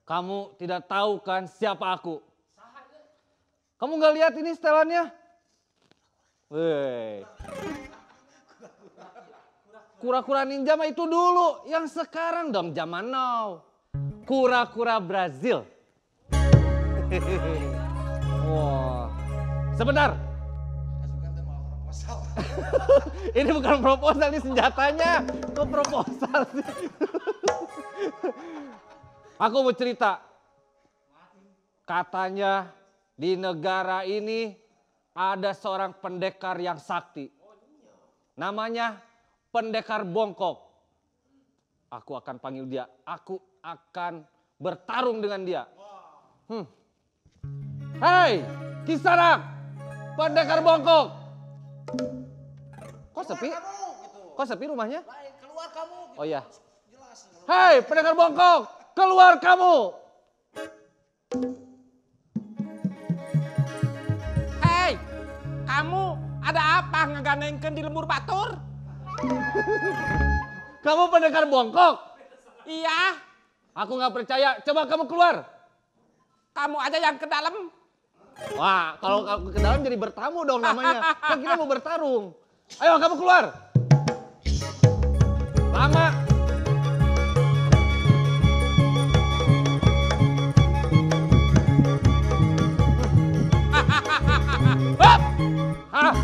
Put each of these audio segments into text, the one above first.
Kamu tidak tahu kan siapa aku? Kamu nggak lihat ini setelannya? Woi. Kura-kura ninja mah itu dulu. Yang sekarang dong zaman now. Kura-kura Brazil. Wah. Sebentar. Ini bukan proposal, ini senjatanya. Kok proposal sih? Aku mau cerita. Katanya di negara ini ada seorang pendekar yang sakti. Namanya Pendekar Bongkok. Aku akan panggil dia. Aku akan bertarung dengan dia. Hei, Kisanak, Pendekar Bongkok. Kok sepi? Kok sepi rumahnya? Keluar kamu. Oh iya. Hei, Pendekar Bongkok, keluar kamu. Hei, kamu ada apa ngegandengkeun di lembur batur? Kamu Pendekar Bongkok? Iya. Aku nggak percaya. Coba kamu keluar. Kamu aja yang ke dalam. Wah, kalau aku ke dalam jadi bertamu dong namanya. Kan kita mau bertarung. Ayo kamu keluar. Lama. Hah?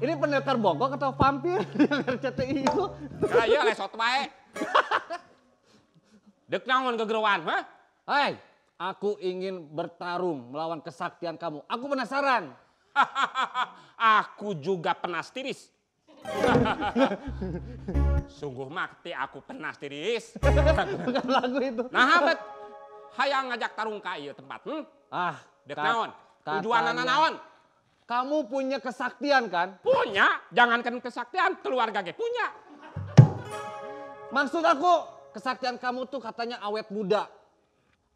Ini pendekar bongkok atau vampir yang RCTI itu? Iya, lesot wae. Dek naon kegeroan, ha? Hai, aku ingin bertarung melawan kesaktian kamu. Aku penasaran. Aku juga penas tiris. Sungguh makti aku penas tiris. Bukan lagu itu. Nah, bet hayang ngajak tarung ka ieu tempat. Ah, dek naon? Tujuanana naon? Kamu punya kesaktian kan? Punya, jangankan kesaktian, keluarga ge punya. Maksud aku, kesaktian kamu tuh katanya awet muda.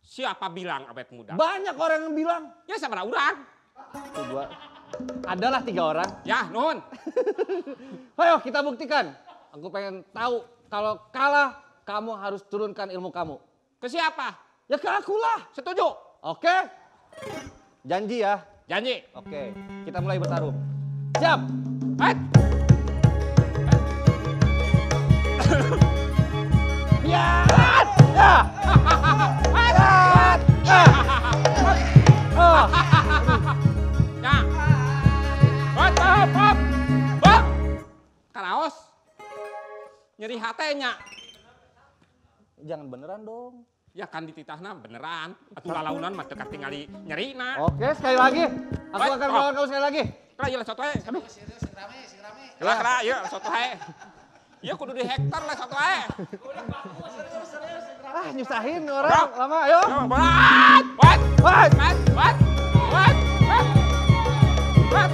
Siapa bilang awet muda? Banyak orang yang bilang. Ya siapa orang? Dua. Adalah 3 orang. Ya, nuhun. Ayo kita buktikan. Aku pengen tahu kalau kalah kamu harus turunkan ilmu kamu. Ke siapa? Ya ke aku lah. Setuju. Oke. Janji ya. Janji. Oke, kita mulai bertarung. Siap. Hat. Ya. Ya. Ya. Ya. Hop, hop, hop. Hop. Karaos. Nyeri hatenya. Jangan beneran dong. Ya kan dititahna beneran. Atuh lalaunan mah teu katingali nyerina. Oke, sekali lagi. Aku akan melawan kamu sekali lagi. Kela ieu soto wae. Aduh. Kela kela ieu soto wae. Ieu kudu di hektar lah soto wae. Ah, nyusahin orang lama, ayo. Wat, wat, wat, wat, wat, wat, wat.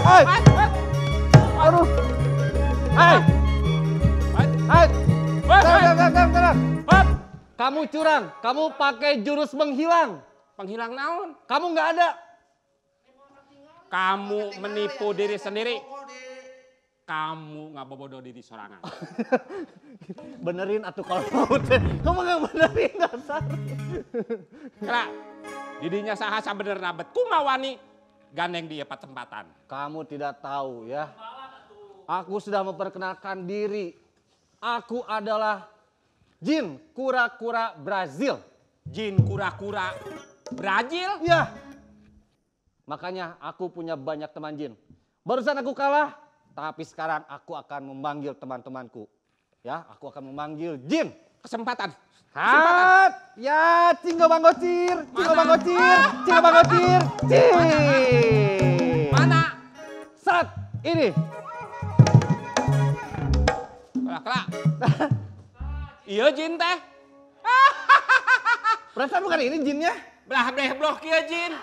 Hai. Aduh. Hai. Hai. Tenang, tenang. Kamu curang, kamu pakai jurus menghilang. Penghilang naon? Kamu nggak ada. Kamu menipu diri sendiri. Kamu nggak bodoh diri sorangan. Benerin atuh kalau mau teh. Kamu nggak benerin dasar. Kela, didinya saha sabenerna bet kumawani gandeng dia patempatan. Kamu tidak tahu ya. Aku sudah memperkenalkan diri. Aku adalah jin kura-kura Brazil. Jin kura-kura Brazil? Ya. Makanya aku punya banyak teman jin. Barusan aku kalah, tapi sekarang aku akan memanggil teman-temanku. Ya, aku akan memanggil jin. Kesempatan. Kesempatan. Ya, cinggo bangocir, cinggo bangocir, cinggo bangocir, cing. Mana? Sat, ini. Kelak, kelak. Iya jin teh. Perasaan bukan ini jinnya? Belah bleh blok ieu jin.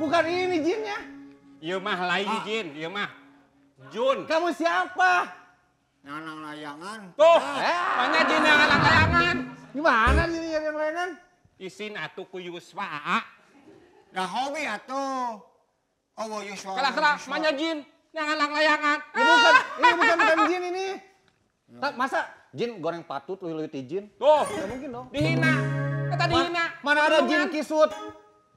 Bukan ini jinnya. Ieu mah lain jin, ieu mah Jun. Kamu siapa? Nanang layangan. Tuh, mana jin yang alang layangan? Gimana jin yang layangan? Isin atuh ku Yuswa. Lah hobi atuh. Oh, Yuswa. Kelak kelak, mana jin yang alang layangan? Ini bukan, ini bukan jin ini. Masa jin goreng patut leuwih ti jin? Tuh, nggak mungkin dong. Dihina. Kata dihina. Mana ada jin kisut?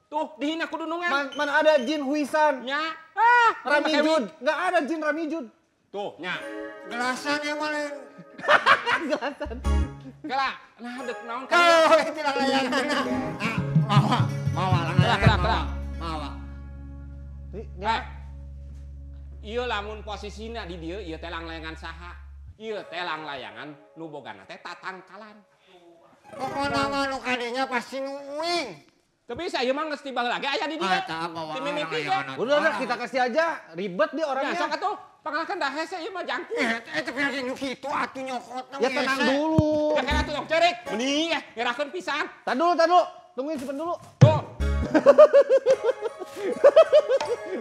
Tuh, dihina kudunungan. Mana ada jin huisan? Nya. Ah, Ramijud. Nggak ada jin Ramijud. Tuh, nya. Gelasan yang maling. Gelasan. Kela, nah dek naon ka. Oh, itu layangan. Ah, mawa, mawa layangan. Kela, mawa. Eh. Ieu lamun posisina di dieu ieu teh layangan saha? Ieu teh layangan nu bogana teh tatangkalan. Pokona mah nu kadinya pasti nu uing. Tapi saya mah geus tiba lagi aya di dieu. Ti mimiti ge. Udah kita kasih aja, ribet dia orangnya. Ya sok atuh, pangalakan dah hese ieu mah jangkung. Eta pian nu kitu atuh nyokotna. Ya tenang dulu. Ya kena atuh cerik. Meni ya ngerakeun pisan. Tar dulu, tar dulu. Tungguin simpen dulu. Tuh.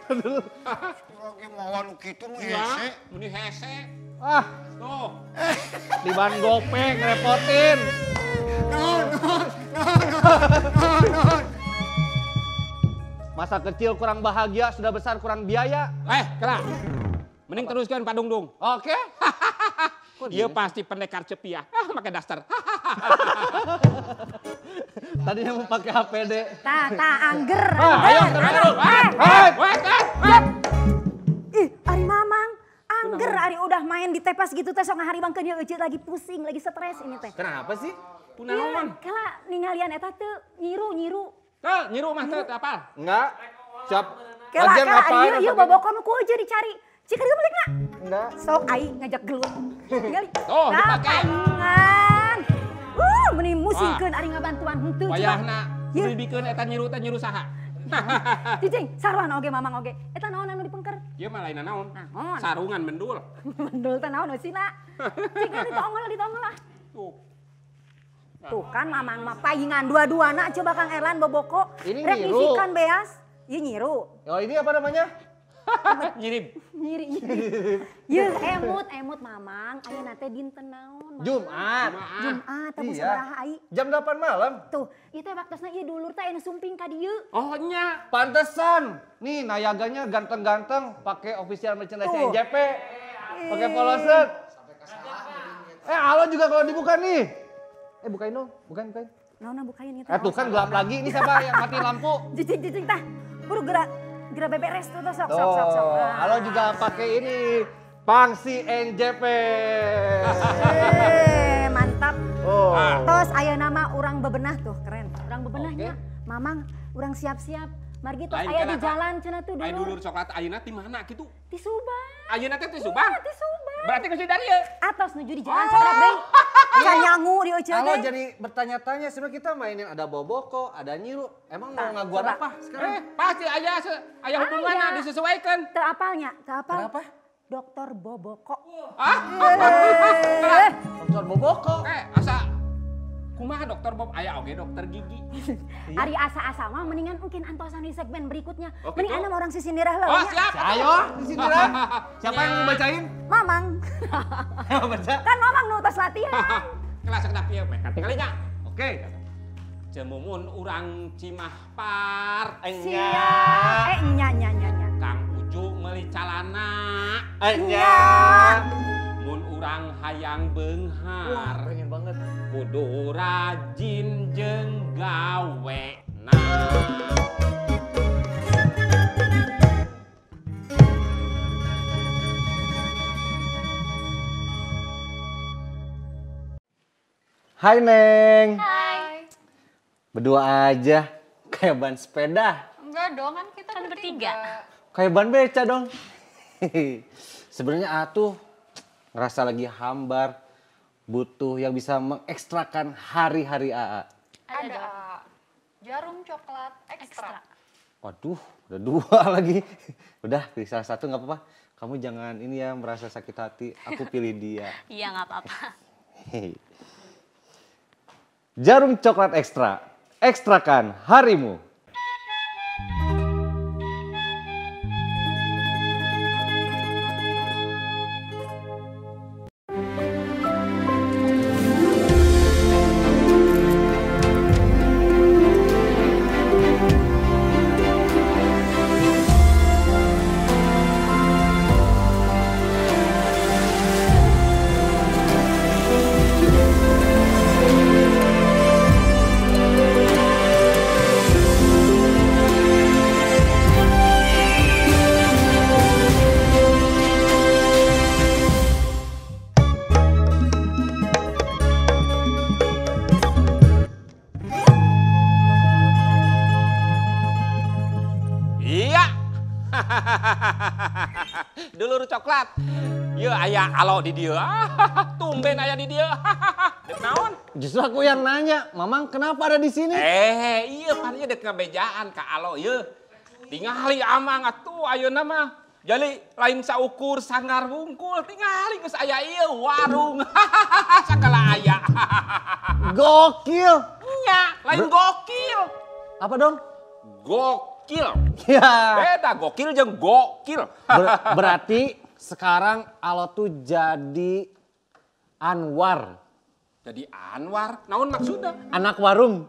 Dulu. Lagi mawa nu kitu nu hese. Meni hese. Ah, tuh. Di ban gope ngerepotin. No, no, no, no, no. Masa kecil kurang bahagia, sudah besar kurang biaya. Eh, kelak. Mending teruskan Pak Dungdung. Oke. Dia pasti pendekar cepiah. Ah, pakai daster. Tadinya mau pakai HPD. Ta, ta, angger. Ah, ayo, terus. Wat. Ih, ari Mamang. Angger, ari udah main di tepas gitu teh sok ngaharibangkeun ieu euceut lagi pusing, lagi stres ini teh. Kenapa sih? Kunaon? Kala ningalian eta teu nyiru-nyiru. Tuh, nyiru mah teu apal? Enggak. Siap. Kela, kela, ieu ieu bobokon ku aja dicari. Cik ieu balik na? Enggak. Sok aing ngajak gelut. Ningali. Tuh, dipake. Meni musingkeun ari ngabantuan henteu. Wayahna kudu dibikeun eta nyiru teh nyiru saha? Cicing, saruan oge mamang oge. Eta naon anu dipengker? Ieu mah lain naon. Naon? Sarungan mendul. Mendul teh naon eusina? Cik ditongol ditongol lah. Tuh. Tuh kan mamang mah paingan dua-duana coba Kang Erlan boboko. Ini rek nyiru. Nisikan beas. Ieu nyiru. Oh ini apa namanya? Nyirib. Nyiri. Yeuh emut emut mamang ayeuna teh dinten naon? Jumat. Jumat teh iya. Sabaraha ai? Jam 8 malam. Tuh, ieu teh waktosna ieu dulur teh anu sumping ka dieu. Oh nya. Pantesan. Nih nayaganya ganteng-ganteng pakai official merchandise NJP. Pakai poloset. Alo juga kalau dibuka nih. Bukain dong, bukain, bukain. Naonna bukain itu. Tuh kan gelap lagi, ini siapa yang matiin lampu? Cicing tah. Buru gerak beberes tuh sok sok sok. Halo juga pakai ini. Pangsi NJP. Mantap. Oh. Tos aya nama urang bebenah tuh, keren. Urang bebenahnya. Okay. Mamang urang siap-siap. Margi tos aya di jalan cenah tuh dulur. Dulur coklat ayeuna ti mana kitu? Ti Subang. Ayeuna teh ti Subang? Ti Subang. Berarti geus di dieu. Atos nuju di jalan sabrap deui. Canyangu di euceun. Kalau jadi bertanya-tanya sebenarnya kita mainin ada Boboko, ada Nyiru. Emang mau ngaguan apa sekarang? Pasti aya hubunganna disesuaikan. Teu apalnya, teu apal. Kenapa? Dokter Boboko. Ah? Dokter Boboko. Asa kumaha dokter Bob aya oge dokter gigi. Ari asa-asa mah mendingan mungkin antosan di segmen berikutnya. Oh, mending gitu? Anda orang sisindirah lah. Oh, siap. Ayo sisindirah. Siapa yang mau bacain? Mamang. Baca. Kan Mamang nu tos latihan. Kelas sakedap ieu meh katingali nya. Oke. Cemumun urang Cimahpar. Siap. Nya nya nya nya. Kang Uju meuli calana. Nya. Mun urang hayang beunghar. Wah, pengen banget. Kudu rajin jeung gawena. Hai Neng. Hai. Berdua aja kayak ban sepeda. Enggak dong, kan kita kan bertiga. Kayak ban beca dong. Sebenarnya atuh ngerasa lagi hambar, butuh yang bisa mengekstrakan hari-hari AA. Ada AA. Jarum coklat ekstra. Waduh, udah dua lagi. Udah, pilih salah satu nggak apa-apa. Kamu jangan ini ya merasa sakit hati, aku pilih dia. Iya, nggak apa-apa. Jarum coklat ekstra, ekstrakan harimu. Dulur coklat, ya aya alo di dia, tumben aya di dia, dek naon? Justru aku yang nanya, Mamang kenapa ada di sini? Iya palingnya dek ngabejaan ka alo ieu. Tingali amang atuh ayeuna mah. Jadi lain saukur sanggar wungkul, tingali geus aya ieu warung, sagala aya. Gokil. Nya, lain gokil. Apa dong? Gokil. Ya. Beda gokil jeung gokil. Berarti sekarang Alo tuh jadi Anwar. Jadi Anwar? Naon maksudnya? Anak warung.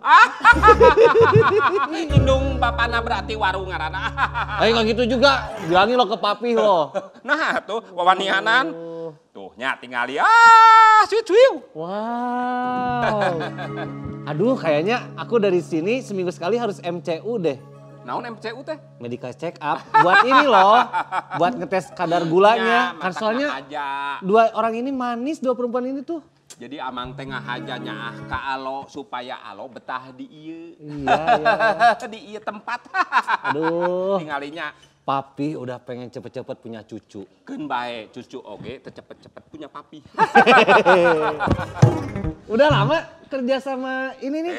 Indung bapana berarti warung ngaranna. Nggak gitu juga, bilangin lo ke papi lo. Nah tuh wawanianan. Tuh nya tingali sweet sweet. Wow. Aduh kayaknya aku dari sini seminggu sekali harus MCU deh. Naon MCU teh? Medical check up. Buat ini loh, buat ngetes kadar gulanya. Ya, kan soalnya dua orang ini manis, dua perempuan ini tuh. Jadi amang teh ngahaja nyaah ka alo supaya alo betah di ieu. Iya, iya. Di ieu tempat. Aduh. Tingalinya. Papi udah pengen cepet-cepet punya cucu. Keun bae cucu oge teu cepet-cepet punya papi. Udah lama kerja sama ini nih?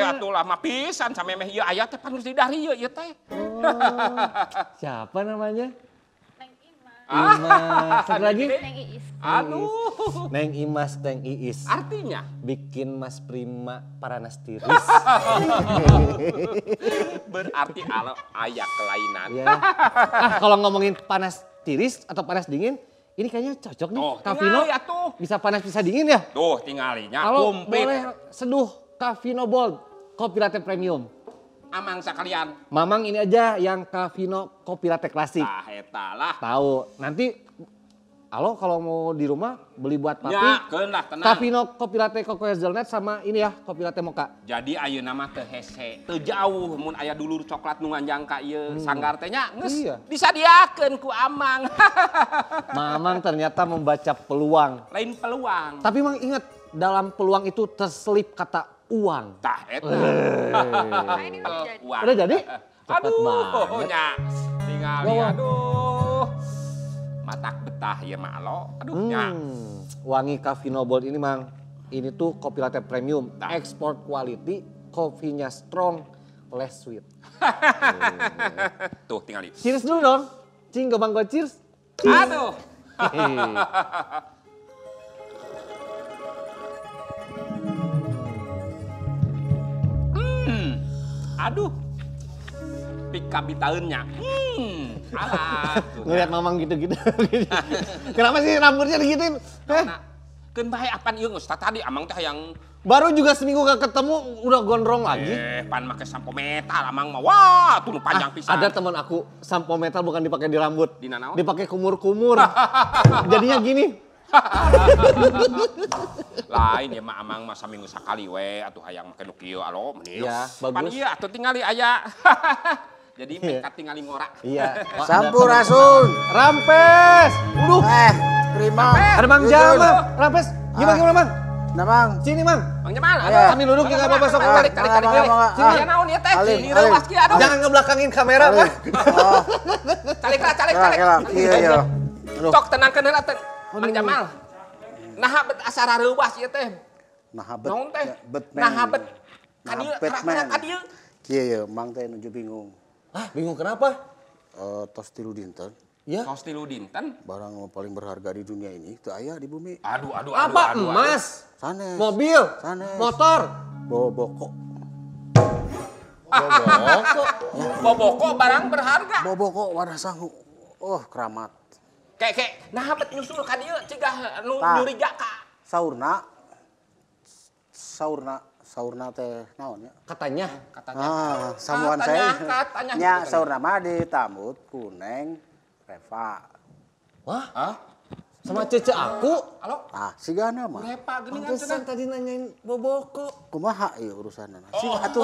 Atuh lama pisan samemeh ieu aya teh pan geus di dari ieu teh. Oh, siapa namanya? Neng Imas. Imas. Satu lagi? Neng Iis. Aduh. Neng Imas, Neng Iis. Artinya? Bikin Mas Prima paranas tiris. Berarti alo aya kelainan. Ya. Ah, kalau ngomongin panas tiris atau panas dingin, ini kayaknya cocok nih. Oh, Kavino bisa panas bisa dingin ya? Tuh, tinggalinya komplit. Boleh seduh Kavino Bold, kopi latte premium. Amang sekalian. Mamang ini aja yang Kavino kopi latte klasik. Ah, eta lah. Tahu. Nanti Alo kalau mau di rumah beli buat papi. Ya, keun lah tenang. Cavino kopi latte koko hazelnut sama ini ya, kopi latte mocha. Jadi ayeuna mah teu hese, teu jauh mun aya dulur coklat nu nganjang ka ieu sanggar teh nya geus disadiakeun ku Amang. Mamang ternyata membaca peluang. Lain peluang. Tapi Mang ingat, dalam peluang itu terselip kata uang. Tah eta. Peluang. Udah jadi? Cepet aduh, banget. Nya. Tingali aduh. Matak betah ya malo. Aduh, nya. Wangi Cavino Bold ini Mang. Ini tuh kopi latte premium, export quality, kopinya strong, less sweet. Tuh tingali. Cheers dulu dong. Cing ke bangko cheers. Aduh. Aduh. Pikabitaeunnya. Alah. Ngeliat Mamang gitu-gitu. Kenapa sih rambutnya digituin? Nah, keun bae apan ieu geus tadi Amang teh yang baru juga seminggu gak ketemu udah gondrong lagi. Pan make sampo metal Amang mah. Wah, tuh panjang pisan. Ada teman aku sampo metal bukan dipakai di rambut. Di nanaon? Dipakai kumur-kumur. Jadinya gini. Lain ya mah Amang mah saminggu sakali we atuh hayang make nu kieu alo meni. Iya, bagus. Pan ieu atuh tingali aya. Jadi mereka tingali ngorak. Iya. Sampurasun. Rampes. Uduh. Prima. Ada Mang Jamal. Rampes. Gimana Mang? Nah, Mang. Sini Mang. Mang Jamal. Aduh. Kami duduk enggak apa-apa sok. Tarik tarik tarik. Sini ya naon ieu teh? Direuwas kieu aduh. Jangan ngebelakangin kamera, Mang. Calik lah, calik calik. Iya, iya. Sok tenangkeun heula teh. Mang Jamal. Naha bet asa rareuwas ieu teh. Naha bet. Naon teh? Naha bet. Ka dieu, ka dieu. Kieu ye, Mang teh nuju bingung. Hah, bingung kenapa? Tos tilu dinten. Ya. Tos tilu dinten? Barang paling berharga di dunia ini teu aya di bumi. Aduh, aduh, apa? Aduh, emas? Sanes. Mobil? Sanes. Motor? Boboko. Boboko? Ya. Boboko barang berharga. Boboko wadah sangu. Oh, keramat. Kek, nah bet nyusul ka dieu cigah nu nyuriga ka. Saurna. Saurna. Saurna teh naon ya? Katanya. Katanya. Ah, samuan katanya, saya. Katanya. Nya saurna mah ditambut ku Neng Reva. Wah? Hah? Sama cece aku? Halo? Ah, sigana mah. Reva geuningan cenah. Tadi nanyain boboko. Kumaha ieu urusanna? Sih atuh.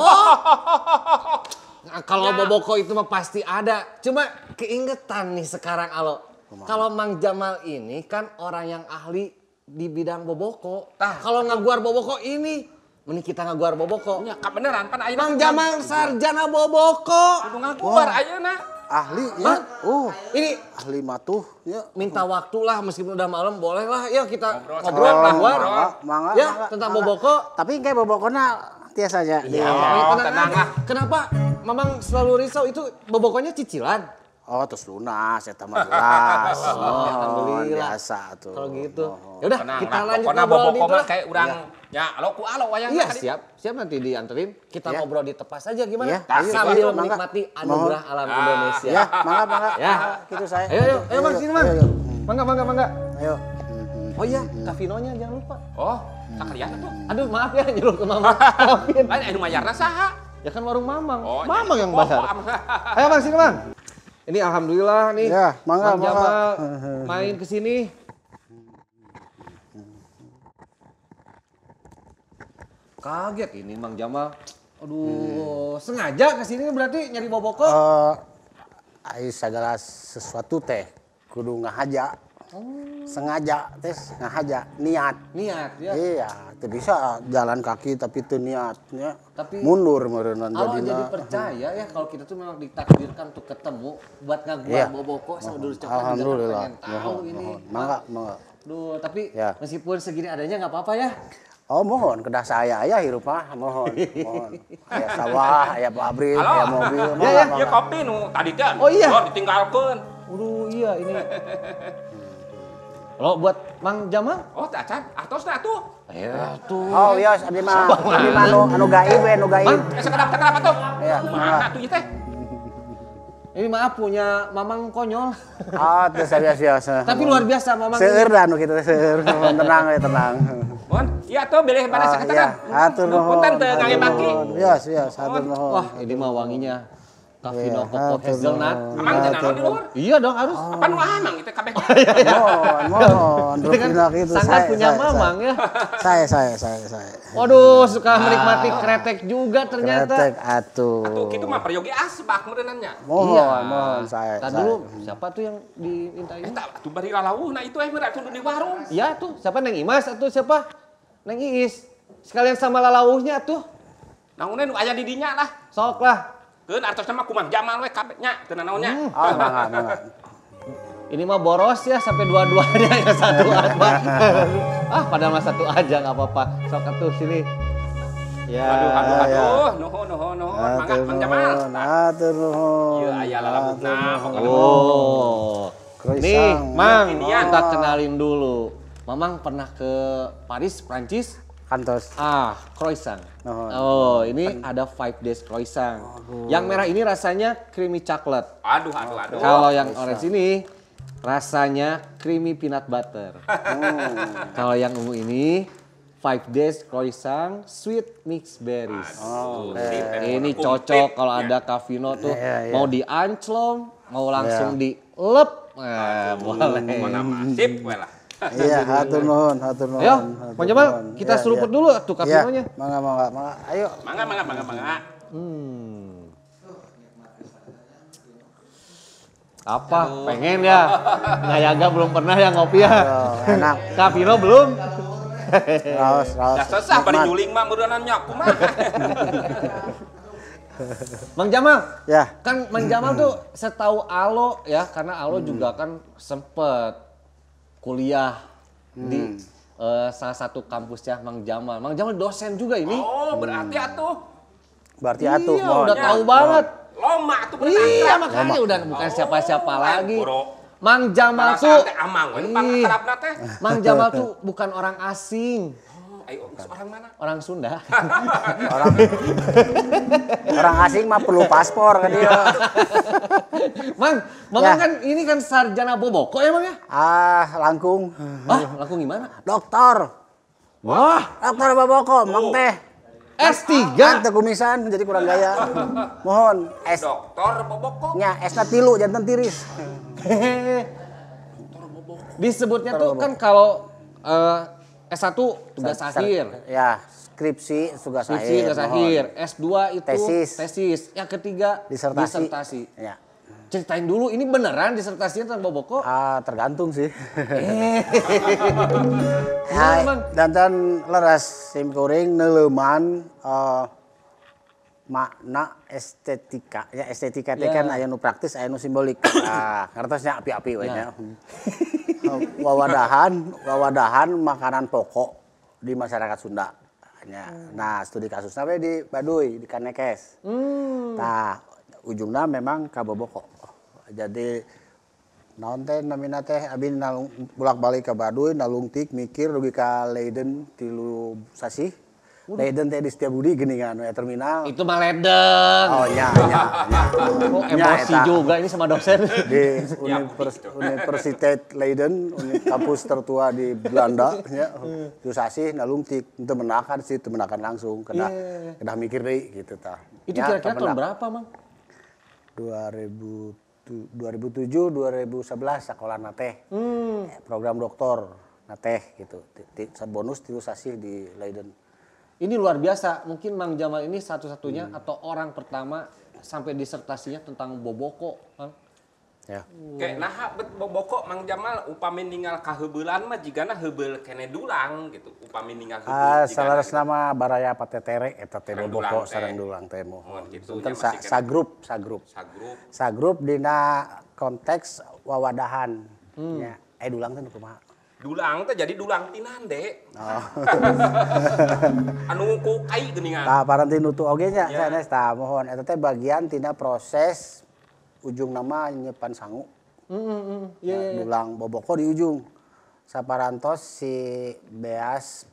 Nah, kalau boboko itu mah pasti ada. Cuma keingetan nih sekarang Alo. Kalau Mang Jamal ini kan orang yang ahli di bidang boboko. Kalau ngaguar boboko ini, mending kita ngaguar boboko. Ya, beneran pan ayeuna. Mang Jamal sarjana boboko. Kudu ngaguar ayeuna. Ahli ya. Oh, ini ahli matuh ya. Minta waktu lah meskipun udah malam boleh lah ya kita ngobrol ngaguar. Mangga, ya tentang boboko. Tapi kayak bobokona tiasa aja. Iya, tenang lah. Kenapa Mamang selalu risau itu bobokonya cicilan? Oh, terus lunas, eta mah jelas. Oh, alhamdulillah. Biasa tuh. Kalau gitu. Ya udah, kita lanjut ngobrol ngobrol di mah kayak urang ya alo ku alo wayang. Iya, siap. Siap nanti dianterin. Kita ngobrol di tepas aja gimana? Iya, sambil menikmati anugerah alam Indonesia. Ya, mangga mangga. Ya, gitu saya. Ayo, ayo, ayo Mang sini, Mang. Mangga, mangga, mangga. Ayo. Oh iya, Cavinonya jangan lupa. Oh, sakalian atuh. Aduh, maaf ya nyuruh ke Mamang. Lain anu mayarna saha? Ya kan warung Mamang. Mamang yang bayar. Ayo Mang sini, Mang. Ini alhamdulillah nih, ya, mangga, Mang Jamal main ke sini. Kaget ini Mang Jamal. Aduh, sengaja ke sini berarti nyari boboko? Segala sesuatu teh kudu ngahaja. Sengaja teh ngahaja, niat. Niat ya. Iya, teu bisa jalan kaki tapi teu niatnya. Tapi mundur meureunnan jadina. Jadi percaya ya kalau kita tuh memang ditakdirkan untuk ketemu buat ngaguar boboko sama dulur coklat. Alhamdulillah. Juga pengen tahu ini. Mangga, mangga. Duh, tapi ya, meskipun segini adanya nggak apa-apa ya. Oh, mohon kedah saya aya hirup mah, mohon, mohon. Aya sawah, aya pabrik, aya mobil. Ya, ya, kopi nu tadi teh. Oh iya. Ditinggalkeun. Aduh, iya ini. Lo buat Mang Jamal? Oh, tak acan. Atosna atuh. Ya tuh. Oh, iya, abdi mah. Abdi mah anu gaib we, anu gaib. Sekedap atuh. Iya. Kumaha atuh ieu teh? Ini maaf punya Mamang konyol. Ah, teu biasa. Tapi luar biasa Mamang. Seueur dah anu kitu seueur. Tenang we, tenang. Mohon, iya tuh bilih pada sakatakan. Iya, hatur nuhun. Punten teu ngangge baki. Iya, iya, hatur nuhun. Wah, ini mah wanginya. Cavino Coco Hazelnut. Amang teh naon di luhur? Iya dong harus. Apa nu amang itu kabeh? Mohon, kan sangat punya mamang ya. Saya. Waduh, suka menikmati kretek juga ternyata. Kretek atuh. Atuh kitu mah peryogi asbak meureunannya. Mohon saya. Tadi dulu siapa tuh yang dimintain? Eta atuh bari lalawuhna itu meureun atuh di warung. Iya tuh, siapa Neng Imas atau siapa? Neng Iis. Sekalian sama lalawuhnya tuh. Naonnya nu aya di dinya lah. Sok lah. Keun artosna mah kumaha Jamal we kabeh nya teu nanaon nya. Ah, mangga. Ini mah boros ya sampai dua-duanya ya satu asbak. Ah, padahal mah satu aja enggak apa-apa. Sok atuh sini. Ya. Aduh, nuhun. Mangga Mang Jamal. Hatur nuhun. Ieu aya lalabukna pokona. Oh. Nih, Mang, kita kenalin dulu. Mamang pernah ke Paris, Prancis? Kantos. Ah, croissant. Oh, ini ada 5 days croissant. Aduh. Yang merah ini rasanya creamy chocolate. Aduh. Kalau yang orange ini rasanya creamy peanut butter. Kalau yang ungu ini 5 days croissant sweet mixed berries. Aduh, ini cocok kalau ada Cavino tuh. Mau dianclom, mau langsung dilep. Nah, boleh. Mana sip we lah. Iya, hatur nuhun. Ayo, Mang Jamal, kita seruput dulu tuh Cavinonya. Iya, mangga. Ayo. Mangga. Apa? Pengen ya? Nayaga belum pernah ya ngopi ya? Aduh, enak. Cavino belum? Raos. Dah sesah bari nyuling mah meureunnan nya kumaha. Mang Jamal. Ya. Kan Mang Jamal tuh setahu Alo ya, karena Alo juga kan sempet kuliah di salah satu kampusnya Mang Jamal. Mang Jamal dosen juga ini. Oh, berarti atuh. Berarti atuh. Iya, udah tahu banget. Loma atuh bener. Iya, makanya udah bukan siapa-siapa lagi. Mang Jamal tuh Mang Jamal tuh bukan orang asing. Ayo, orang mana? Orang Sunda. Orang asing mah perlu paspor kan dia. Mang, Mamang ya. Kan ini kan sarjana boboko emang ya? Ah, langkung. Ah, langkung gimana? Dokter. Wah, dokter boboko, Mang teh. S3. Kan teu kumisan jadi kurang gaya. Mohon S dokter boboko. Nya, S-na 3 janten tiris. Disebutnya tuh kan kalau S1 tugas akhir. Ya, skripsi tugas akhir. Skripsi tugas akhir. S2 itu tesis. Yang ketiga disertasi. Ya. Ceritain dulu, ini beneran disertasinya tentang boboko? Ah, tergantung sih. Ya, danten leres sim kuring neuleuman makna estetika. Ya estetika teh kan aya nu praktis, aya nu simbolik. Ah, ngartosnya api-api we nya. Wawadahan makanan pokok di masyarakat Sunda. Nah, studi kasusnya we di Baduy, di Kanekes. Nah, ujungna memang ka boboko. Jadi naon teh namina teh abi nalung bolak-balik ka Baduy, nalungtik mikir dugi ka Leiden 3 sasih. Leiden teh di Setiabudi geuningan we terminal. Itu mah Leiden. Oh nya. Oh, emosi ya, juga ini sama dosen. Di Universitas Leiden, kampus tertua di Belanda nya. 3 sasih nalungtik teu menakan sih, teu menakan langsung kedah mikir deui gitu tah. Itu kira-kira tahun berapa, Mang? 2007 2011 sekolah na teh. Program doktor na teh gitu. Bonus 3 sasih di Leiden. Ini luar biasa, mungkin Mang Jamal ini satu-satunya atau orang pertama sampai disertasinya tentang boboko, Mang. Ya. Oke, nah boboko Mang Jamal upami ninggal kaheubelan mah jigana heubeul kene dulang gitu. Upami ninggal heubeul. Salaras nama baraya patetere eta teh boboko sareng dulang teh mohon. Gitu, sagrup. Sagrup dina konteks wawadahan. Ya, dulang teh kumaha? Dulang teh jadi dulang tinande. Oh. Anu ku kai geuningan. Tah paranti nutu oge nya sanes tah mohon eta teh bagian tina proses ujung nama nyepan sangu. Iya. Dulang boboko di ujung. Saparantos si beas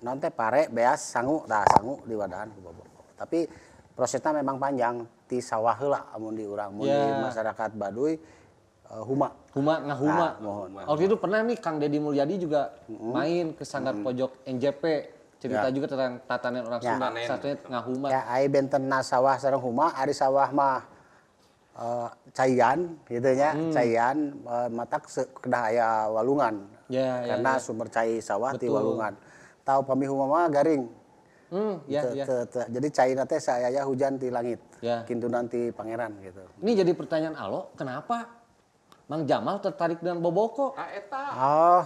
naon teh pare beas sangu tah sangu di wadahan ku boboko. Tapi prosesnya memang panjang ti sawah heula amun di urang mun di masyarakat Baduy huma. Huma ngahuma. Nah, mohon. Waktu itu pernah nih Kang Deddy Mulyadi juga main ke Sanggar Pojok NJP. Cerita juga tentang tatanan orang Sunda, satunya ngahuma. Ya, ai benten sawah sareng huma, ari sawah mah caian gitu nya, caian matak kedah aya walungan. Ya, karena sumber cai sawah ti walungan. Tau pami huma mah garing. Jadi caina teh saaya hujan ti langit. Ya. Kintunan ti pangeran gitu. Ini jadi pertanyaan Alo, kenapa Mang Jamal tertarik dengan boboko? Eta. Oh.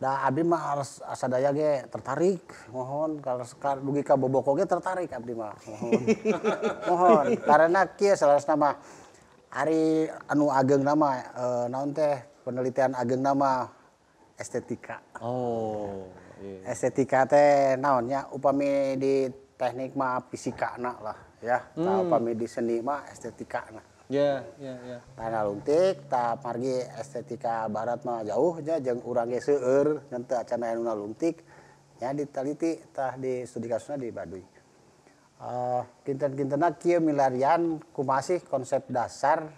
Da abdi mah harus sadaya ge tertarik, mohon kalau dugi ka boboko ge tertarik abdi mah, mohon. Mohon karena kieu salarasna mah ari anu ageng nama naon teh penelitian ageng nama estetika. Oh, iya. Estetika teh naon nya upami di teknik mah fisikana lah ya, tah upami di seni mah estetikana. Ya, ya, ya. Tanah luntik, tah margi estetika barat mah jauh nya jeung urang ge seueur ngan teu acan aya nu nalungtik nya ditaliti tah di studi kasusna di Baduy. Kinten-kintenna kieu milarian kumaha sih konsep dasar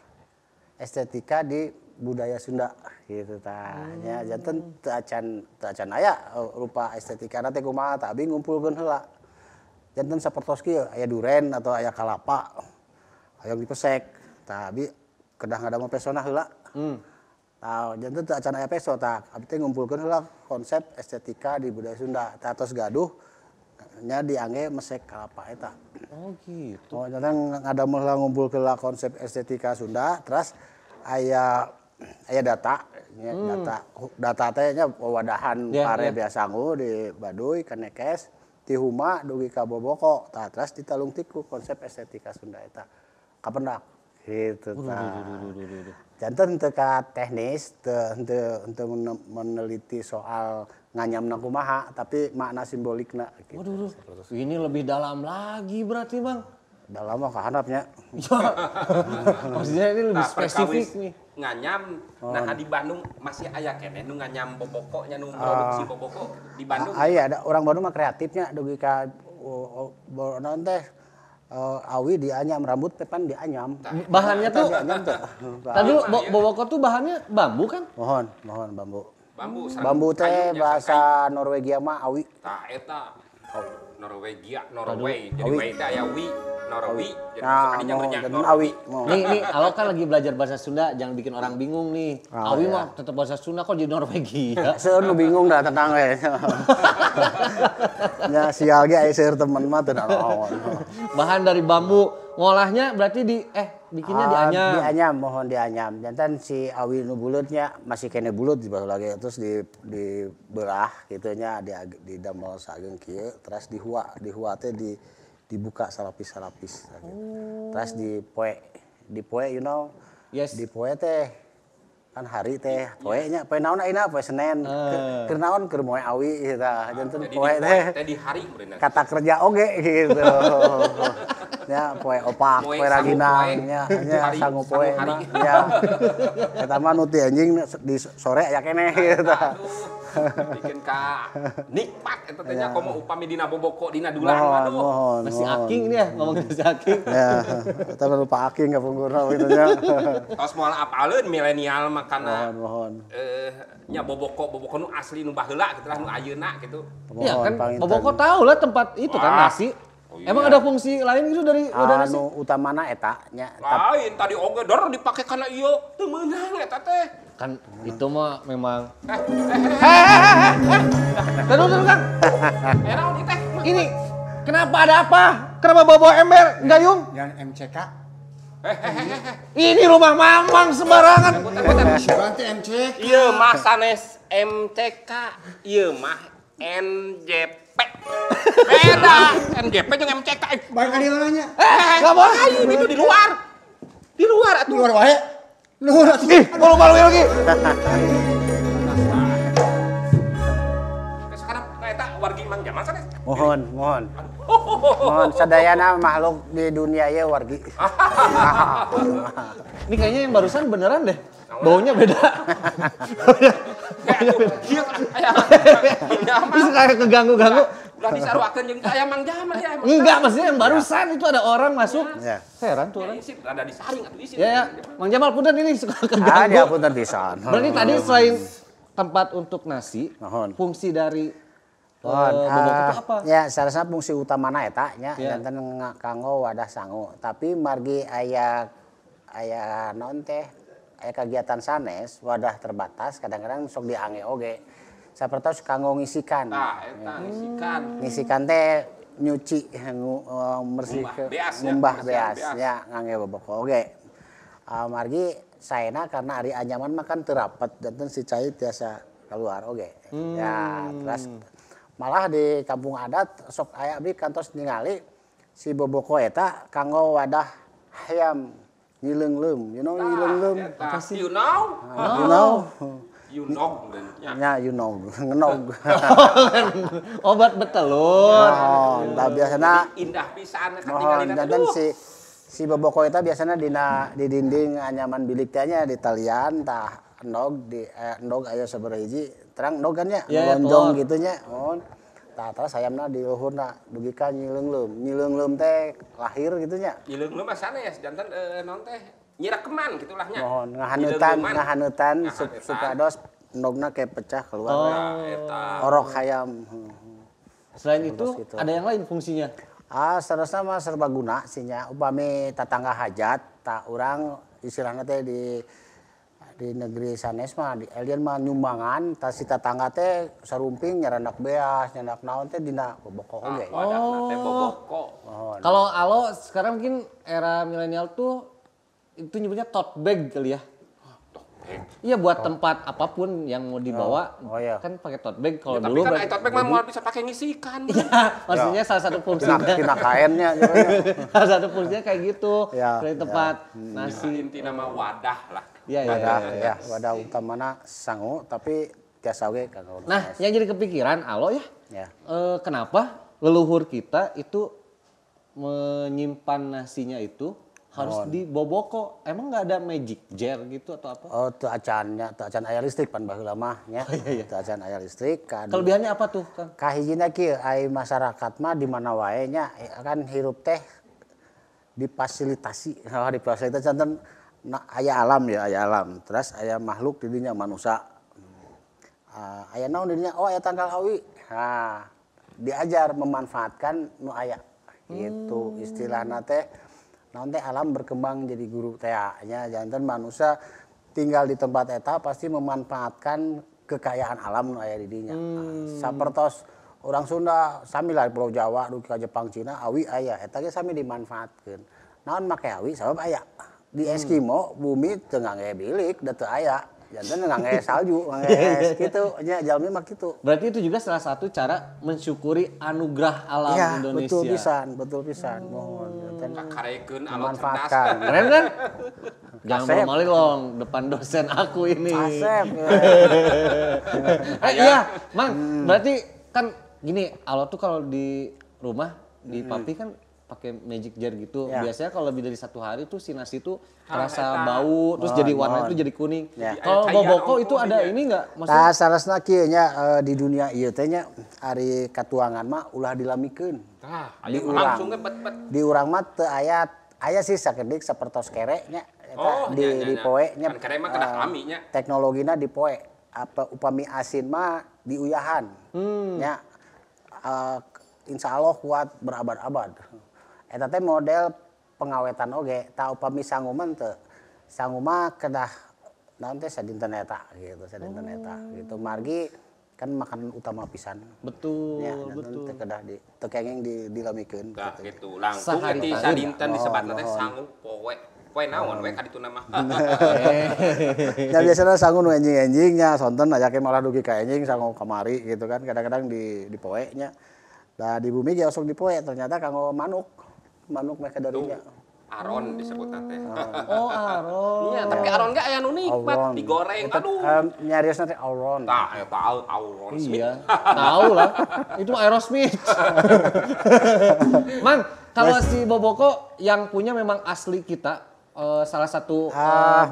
estetika di budaya Sunda gitu tah nya janten teu acan aya rupa estetikana teh kumaha tah abi ngumpulkeun heula. Janten sapertos kieu aya duren atau aya kalapa hayang dipesek. Tah abi kedah ngadamel pesona heula. Tah janten teu acan aya peso tah abi teh ngumpulkeun heula konsep estetika di budaya Sunda. Tah tos gaduh nya diangge mesek kalapa eta. Oh gitu. Oh janten ngadamel heula ngumpulkeun heula konsep estetika Sunda terus aya data nya data teh nya wadahan pare biasangu di Baduy Kanekes ti huma dugi ka boboko. Tah terus ditalungtik ku konsep estetika Sunda eta. Kapendak. Gitu tah. Janten teu ka teknis, teu meneliti soal nganyamna kumaha, tapi makna simbolikna gitu. Waduh, ini lebih dalam lagi berarti, Bang. Dalam mah kahandap nya. Maksudnya ini lebih spesifik nih. Nganyam, nah di Bandung masih aya keneh nu nganyam boboko nya nu produksi boboko di Bandung. Aya ada orang Bandung mah kreatifnya dugi ka naon teh awi dianyam, rambut pepan dianyam. Bahannya tuh dianyam tuh. Tadi boboko tuh bahannya bambu kan? Mohon, mohon bambu. Bambu. Bambu teh bahasa Norwegia mah awi. Tah eta. Norwegia, Norway. Jadi we teh aya wi, Norwi. Jadi nah, awi. Nih, nih, Alo kan lagi belajar bahasa Sunda, jangan bikin orang bingung nih. Awi mah tetap bahasa Sunda kok jadi Norwegia. Seueur nu bingung dah tenang we. Ya sial ge aya seueur temen mah teu nanaon. Bahan dari bambu, ngolahnya berarti di bikinnya dianyam. Dianyam, mohon dianyam. Jantan si awi nu buleutnya masih kene buleut di baheula lagi terus dibelah kitu nya di damel sageung kieu terus dihua teh dibuka salapis-salapis gitu. Terus dipoe you know. Yes. Dipoe teh kan hari teh poe nya poe naon ayeuna poe Senin. Keur naon keur moe awi tah. Janten poe teh di hari meureunna. Kata kerja oge gitu. Nya poe opak, poe raginang nya sangu poe nya. Eta mah nu ti anjing di sore aya keneh gitu. Bikin ka nikmat eta teh nya komo upami dina boboko dina dulang aduh. Masih aking nih ya ngomongin si aking. Ya, eta mah lupa aking kapungkurna kitu nya. Tos moal apaleun milenial mah kana. Mohon. Nya boboko nu asli nu baheula kitu lah nu ayeuna kitu. Iya kan boboko tahu lah tempat itu kan nasi. Oh, iya. Emang ada fungsi lain gitu dari wadah nasi? Anu utamana eta nya. Lain tadi oge dor dipake kana ieu teu meunang eta teh. Kan itu mah memang Terus Kang. Naon ieu teh? Ini kenapa ada apa? Kenapa bawa ember gayung? Yang MCK. Ini rumah Mamang sembarangan. Berarti MCK. Ieu mah sanes MCK, ieu mah NJP. Beda, NJP jeung MCK. Balik ka dieu nanya. Enggak boleh, itu di luar. Di luar atuh. Di luar wae. Luar atuh. Ih, malu-malu lagi. Sekarang eta wargi Mang Jamal sanes. Mohon, mohon. Mohon sadayana makhluk di dunia ieu wargi. Ini kayaknya yang barusan beneran deh. Baunya beda. Bisa kayak keganggu-ganggu. Ulah disaruakeun jeung aya Mang Jamal ya. Enggak, maksudnya yang barusan itu ada orang masuk. Heran tuh orang. Rada disaring atuh isin. Ya, ya. Mang Jamal punten ini suka keganggu. Ah, dia punten pisan. Berarti tadi selain tempat untuk nasi, fungsi dari Boboko itu apa? Ya, seharusnya fungsi utamana eta nya janten kanggo wadah sangu. Tapi margi aya naon teh aya kegiatan sanes wadah terbatas kadang-kadang sok diange oge. Sapertos kanggo ngisikan. Tah, eta ngisikan. Ngisikan teh nyuci bersih ngumbah beas nya ngangge boboko oge. Margi saena karena ari anyaman mah kan teu rapet janten si cai tiasa keluar oge. Ya, terus malah di kampung adat sok aya abdi kantos ningali si boboko eta kanggo wadah hayam nyileungleum, you know nyileungleum. Apa sih? You know? You know. You know nya you know ngenog. Obat betelur. Oh, tah biasana indah pisan katingalina. Janten si boboko eta biasana dina di dinding anyaman bilik teh nya di talian tah endog di endog aya sabaraha hiji terang endog kan nya lonjong gitu nya mohon tah terus hayamna di luhurna dugi ka nyileungleum nyileungleum teh lahir gitu nya nyileungleum mah sanes janten naon teh nyirakeman gitulah nya mohon ngahaneutan supados endogna kayak pecah keluar orok hayam. Selain itu gitu. Ada yang lain fungsinya? Seterusnya mah serbaguna sih nya upami tatangga hajat tak urang istilahna teh di negeri sanes mah di alien mah nyumbangan tas si tatangga teh sarumping nyarandak beas nyandak naon teh dina boboko oge. Wadahna teh boboko. Kalau alo sekarang mungkin era milenial tuh itu nyebutnya tote bag kali ya. Iya buat tempat apapun yang mau dibawa kan pakai tote bag kalau ya, dulu. Tapi kan tote bag mah mau bisa pakai ngisikan. Iya, maksudnya salah satu fungsinya. Tina kainnya. Salah satu fungsinya kayak gitu. Dari tempat nasi. Ya, inti nama wadah lah. Iya, wadah, ya, wadah utamana sangu tapi tiasa oge kanggo. Nah, yang jadi kepikiran alo ya. Kenapa leluhur kita itu menyimpan nasinya itu harus di boboko? Emang nggak ada magic jar gitu atau apa? Oh, teu acan nya, teu acan aya listrik pan baheula mah nya. Teu acan aya listrik. Kelebihannya apa tuh, Kang? Kahijina kieu ai masyarakat mah di mana wae nya kan hirup teh difasilitasi. Oh, difasilitasi janten aya alam ya, aya alam. Terus aya makhluk di dinya manusia. Aya naon di dinya? Oh, aya tangkal awi. Nah, diajar memanfaatkan nu aya. Gitu istilahna teh naon teh alam berkembang jadi guru teh nya janten manusia tinggal di tempat eta pasti memanfaatkan kekayaan alam nu aya di dinya. Sapertos orang Sunda sami lah di Pulau Jawa dugi ka Jepang Cina awi aya eta ge sami dimanfaatkeun. Naon make awi sabab aya. Di Eskimo bumi teu ngangge bilik da teu aya. Janten ngangge salju, ngangge es kitu nya jalmi mah kitu. Berarti itu juga salah satu cara mensyukuri anugerah alam ya, Indonesia. Betul pisan, mohon. Kakarekeun alo cerdas. Keren kan? Jangan malu-malu long depan dosen aku ini. Asep. Iya, Mang, berarti kan gini, alo tuh kalau di rumah di papi kan pakai magic jar gitu. Ya. Biasanya kalau lebih dari satu hari tuh si nasi tuh terasa bau, terus jadi warna itu jadi kuning. Ya. Kalau boboko itu ada ini enggak? Maksudnya? Nah, salasna kieu nya di dunia ieu teh nya ari katuangan mah ulah dilamikeun. Tah, di urang di urang mah teu aya sih sakedik sapertos kere nya eta di poe nya. Kan kere mah kedah lami nya. Teknologina di poe. Apa upami asin mah diuyahan. Nya insya Allah kuat berabad-abad. Eta teh model pengawetan oge, tah upami sangu mah teu. Sangu mah kedah naon teh sadinten eta gitu, sadinten eta gitu. Margi kan makanan utama pisan. Betul, ya, betul. Teu kedah di teu kenging dilamikeun gitu. Gitu. Langkung ti sadinten disebatna teh sangu poe. Poe naon we ka dituna mah. Ya biasana sangu nu enjing-enjing nya sonten aya ke malah dugi ka enjing sangu kamari gitu kan kadang-kadang di poe nya. Nah di bumi ge osok di poe ternyata kanggo manuk. Manuk mereka darinya. Aron disebutna teh. Oh, aron. Iya, tapi aron ge aya nu nikmat digoreng. Aduh. Nyariosna teh auron. Tah, eta auron. Iya. Tahu lah. Itu Aerosmith. Mang, kalau si boboko yang punya memang asli kita, salah satu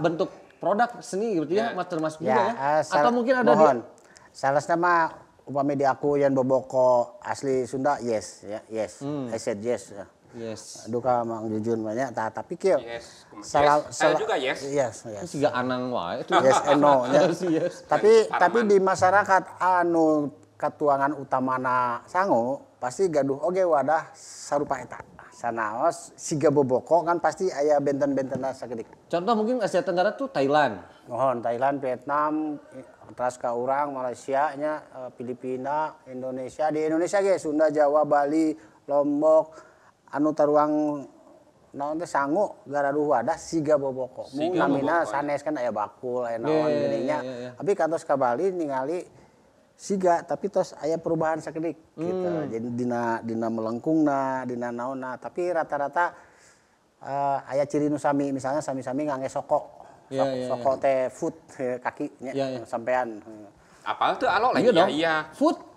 bentuk produk seni gitu ya, termasuk juga ya. Atau mungkin ada di salasna mah upami di aku yang boboko asli Sunda, yes, ya, yes. I said yes. Yes. Duka Mang Jujun banyak, tapi kieu. Yes. Saya juga yes. Yes, yes. Itu siga anang wae itu. Yes and no. Yes. Tapi di masyarakat anu katuangan utamana sangu pasti gaduh oge wadah sarupa eta. Sanaos siga boboko kan pasti aya benten-bentenna sakedik. Contoh mungkin Asia Tenggara tuh Thailand. Mohon Thailand, Vietnam, terus ka urang Malaysia nya, Filipina, Indonesia. Di Indonesia ge Sunda, Jawa, Bali, Lombok anu taruang naon teh sangu garaduh wadah siga boboko. Mung namina sanes kan aya bakul aya naon geuning nya. Tapi kantos ka Bali ningali siga tapi tos aya perubahan sakedik gitu. Jadi dina melengkungna, dina naonna, tapi rata-rata aya ciri nu sami, misalnya sami-sami ngangge soko. Soko teh foot kaki nya sampean. Apal teu alo lain iya. Foot.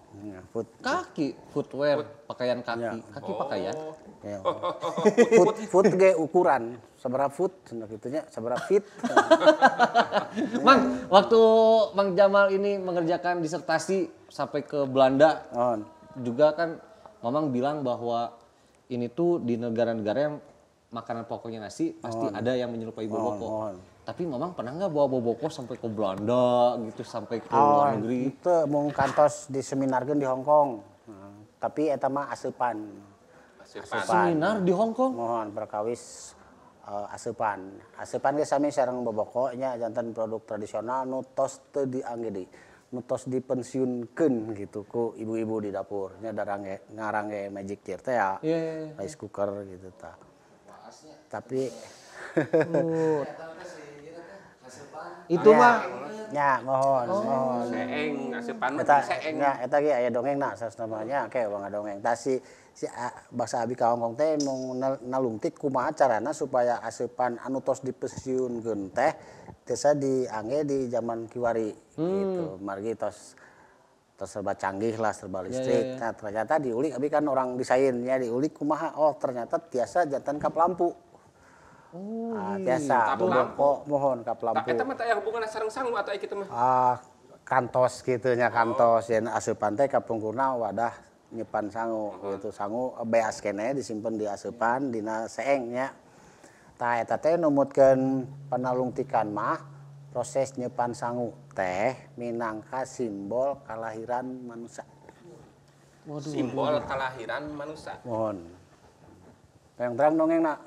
Foot. Kaki, footwear, pakaian kaki, kaki pakaian. Ya. Foot ge ukuran, seberapa foot, gitu nya, seberapa feet. Mang, waktu Mang Jamal ini mengerjakan disertasi sampai ke Belanda, juga kan Mamang bilang bahwa ini tuh di negara-negara yang makanan pokoknya nasi pasti ada yang menyerupai boboko. Tapi Mamang pernah nggak bawa boboko sampai ke Belanda gitu, sampai ke luar negeri? Itu mau kantos diseminarkan di Hong Kong, tapi eta mah aseupan. Seminar di Hong Kong? Mohon perkawis aseupan. Aseupan ge sami sareng boboko nya janten produk tradisional nu tos teu diangge deui. Nu tos dipensiunkeun gitu ku ibu-ibu di dapur nya darangge ngarangge magic jar teh ya. Rice cooker gitu tah. Tapi itu mah nya mohon mohon seeng aseupan seeng nya eta ge aya dongengna sasnamanya ke urang ngadongeng tah si bangsa abi ka Hongkong teh mung nalungtik kumaha carana supaya aseupan anu tos dipensiunkeun teh tiasa diangge di zaman kiwari gitu margi tos serba canggih lah, serba listrik. Nah, ternyata diulik abi kan orang desainnya diulik kumaha, oh ternyata tiasa jantan kap lampu. Tiasa boboko mohon kap lampu. Eta mah teh aya hubunganna sareng sangu atau kitu mah? Kantos kitu nya kantos yen aseupan teh kapungkurna wadah nyepan sangu gitu, sangu beas keneh disimpen di aseupan dina seeng nya. Tah eta teh numutkeun panalungtikan mah proses nyepan sangu teh minangka simbol kalahiran manusia. Waduh, simbol kalahiran manusia. Mohon. Yang terang dongeng nak.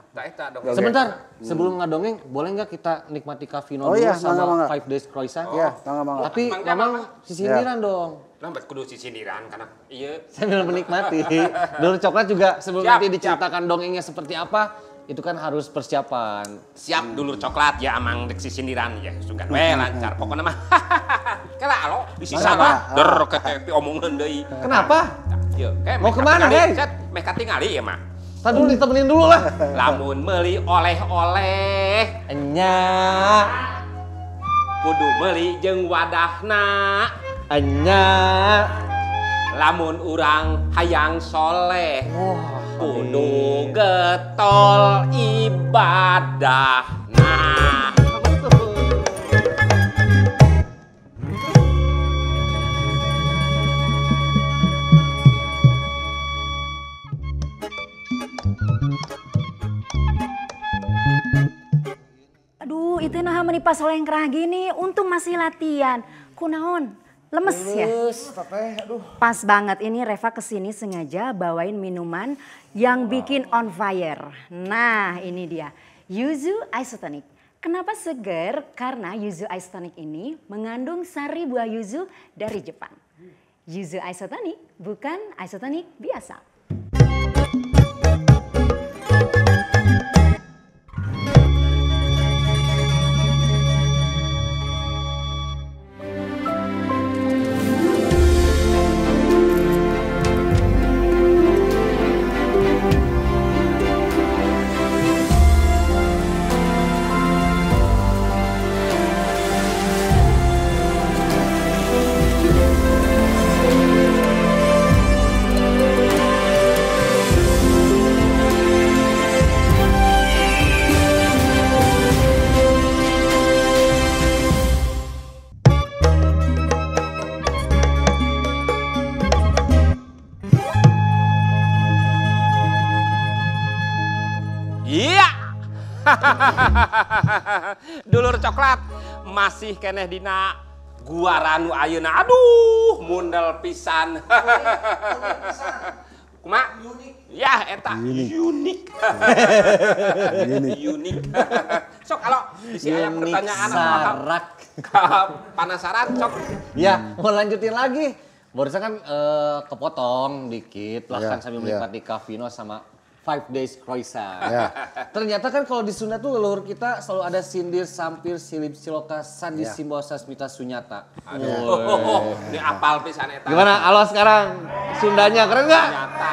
Sebentar, sebelum ngadongeng, boleh nggak kita nikmati Kavino dulu sama mangga. 5 Days Croissant? Iya, mangga. Tapi memang sisindiran dong. Lambat kudu sisindiran karena iya. Sambil menikmati. Dulur coklat juga sebelum nanti diceritakan dongengnya seperti apa, itu kan harus persiapan. Siap dulur coklat ya amang dek sisindiran ya sugan we lancar pokoknya mah. Kela alo disisa mah der ketepi omongan deui. Kenapa? Mau kemana, hei? Meh katingali ya mah. Tadi dulu ditemenin dulu lah. Lamun meuli oleh-oleh enya kudu meuli jeung wadahna enya. Lamun urang hayang soleh kudu getol ibadahna. Aduh, itu nah meni pasolengkrah gini, untung masih latihan. Kunaon? Lemes ya? Teteh, aduh. Pas banget ini Reva kesini sengaja bawain minuman yang bikin on fire. Nah ini dia, Yuzu Isotonic. Kenapa seger? Karena Yuzu Isotonic ini mengandung sari buah yuzu dari Jepang. Yuzu Isotonic bukan isotonic biasa. Dulur coklat masih keneh dina Gua Ranu ayeuna aduh mundel pisan. Kumaha? Ya eta unik. Unik. Sok kalau bisi aya pertanyaan atau penasaran sok. Ya, mau lanjutin lagi. Barusan kan kepotong dikit lah kan sambil menikmati Kavino sama 5 Days Croissant. Ya. Ternyata kan kalau di Sunda tuh leluhur kita selalu ada sindir, sampir, silip, siloka, sandi, simbo, sasmita, sunyata. Aduh, ini apal pisan eta. Gimana? Alo sekarang Sundanya keren nggak? Sunyata.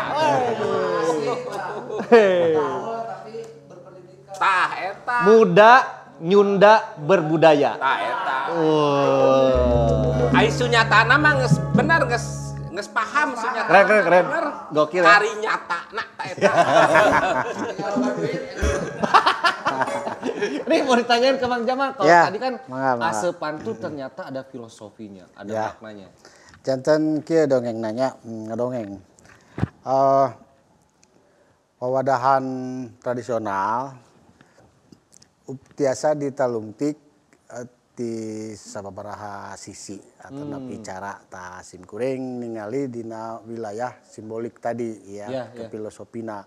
Tah eta. Muda, nyunda, berbudaya. Tah eta. Ai sunyatana mah geus bener geus paham sunyata. Keren keren keren. Gokil ya. Kari nyata nak ta eta. Ini mau ditanyain ke Mang Jamal, kalau ya, tadi kan asepan tuh ternyata ada filosofinya, ada maknanya. Janten kieu dongeng nanya, ngedongeng. Wawadahan tradisional tiasa ditalungtik di sababaraha sisi atau napi cara ta simkuring ningali dina wilayah simbolik tadi ya, ke filosofina.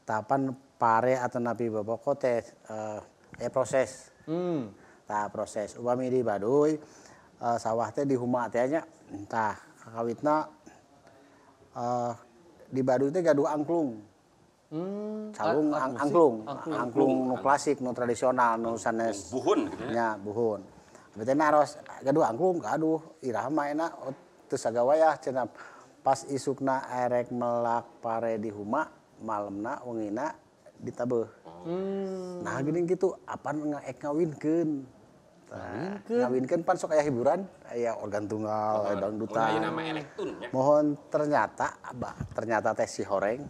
Tapan pare atau napi boboko teh proses. Tah proses upami di Baduy sawah teh di huma teh nya. Tah kakawitna di Baduy teh gaduh angklung. Calung angklung, angklung nu klasik, nu tradisional, nu sanes buhun gitu ya. Buhun. Berarti naros gaduh angklung, gaduh irama enak teu sagawayah cenah pas isukna erek melak pare di huma, malemna wengina ditabeuh. Nah geuning kitu apan ek ngawinkeun. Ngawinkeun pan sok aya hiburan, aya organ tunggal, aya dangdutan. Mohon ternyata abah, ternyata teh si horeng.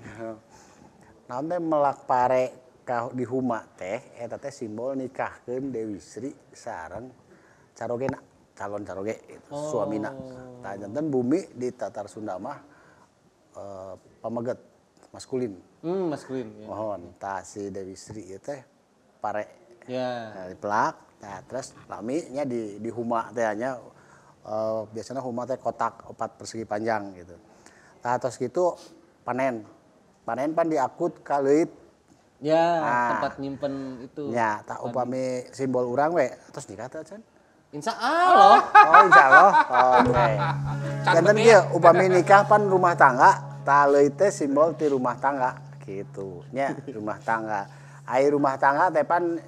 Naon teh melak pare di huma teh eta teh simbol nikahkeun Dewi Sri sareng carogena, calon caroge itu, suamina. Tah janten bumi di Tatar Sunda mah pameget maskulin. Maskulin. Ya. Mohon tah si Dewi Sri ieu teh pare. Ya. Nah, dipelak, tah terus lami nya di huma teh nya biasanya huma teh kotak 4 persegi panjang gitu. Tah terus gitu panen. Panen pan diakut ka leuit. Ya, tempat nyimpen itu. Ya, tah upami simbol urang we terus nikah teh acan. Insya Allah. Oh, insya Allah. Oke. Janten kieu upami nikah pan rumah tangga, tah leuit teh simbol ti rumah tangga gitu. Nya, rumah tangga. Ai rumah tangga teh pan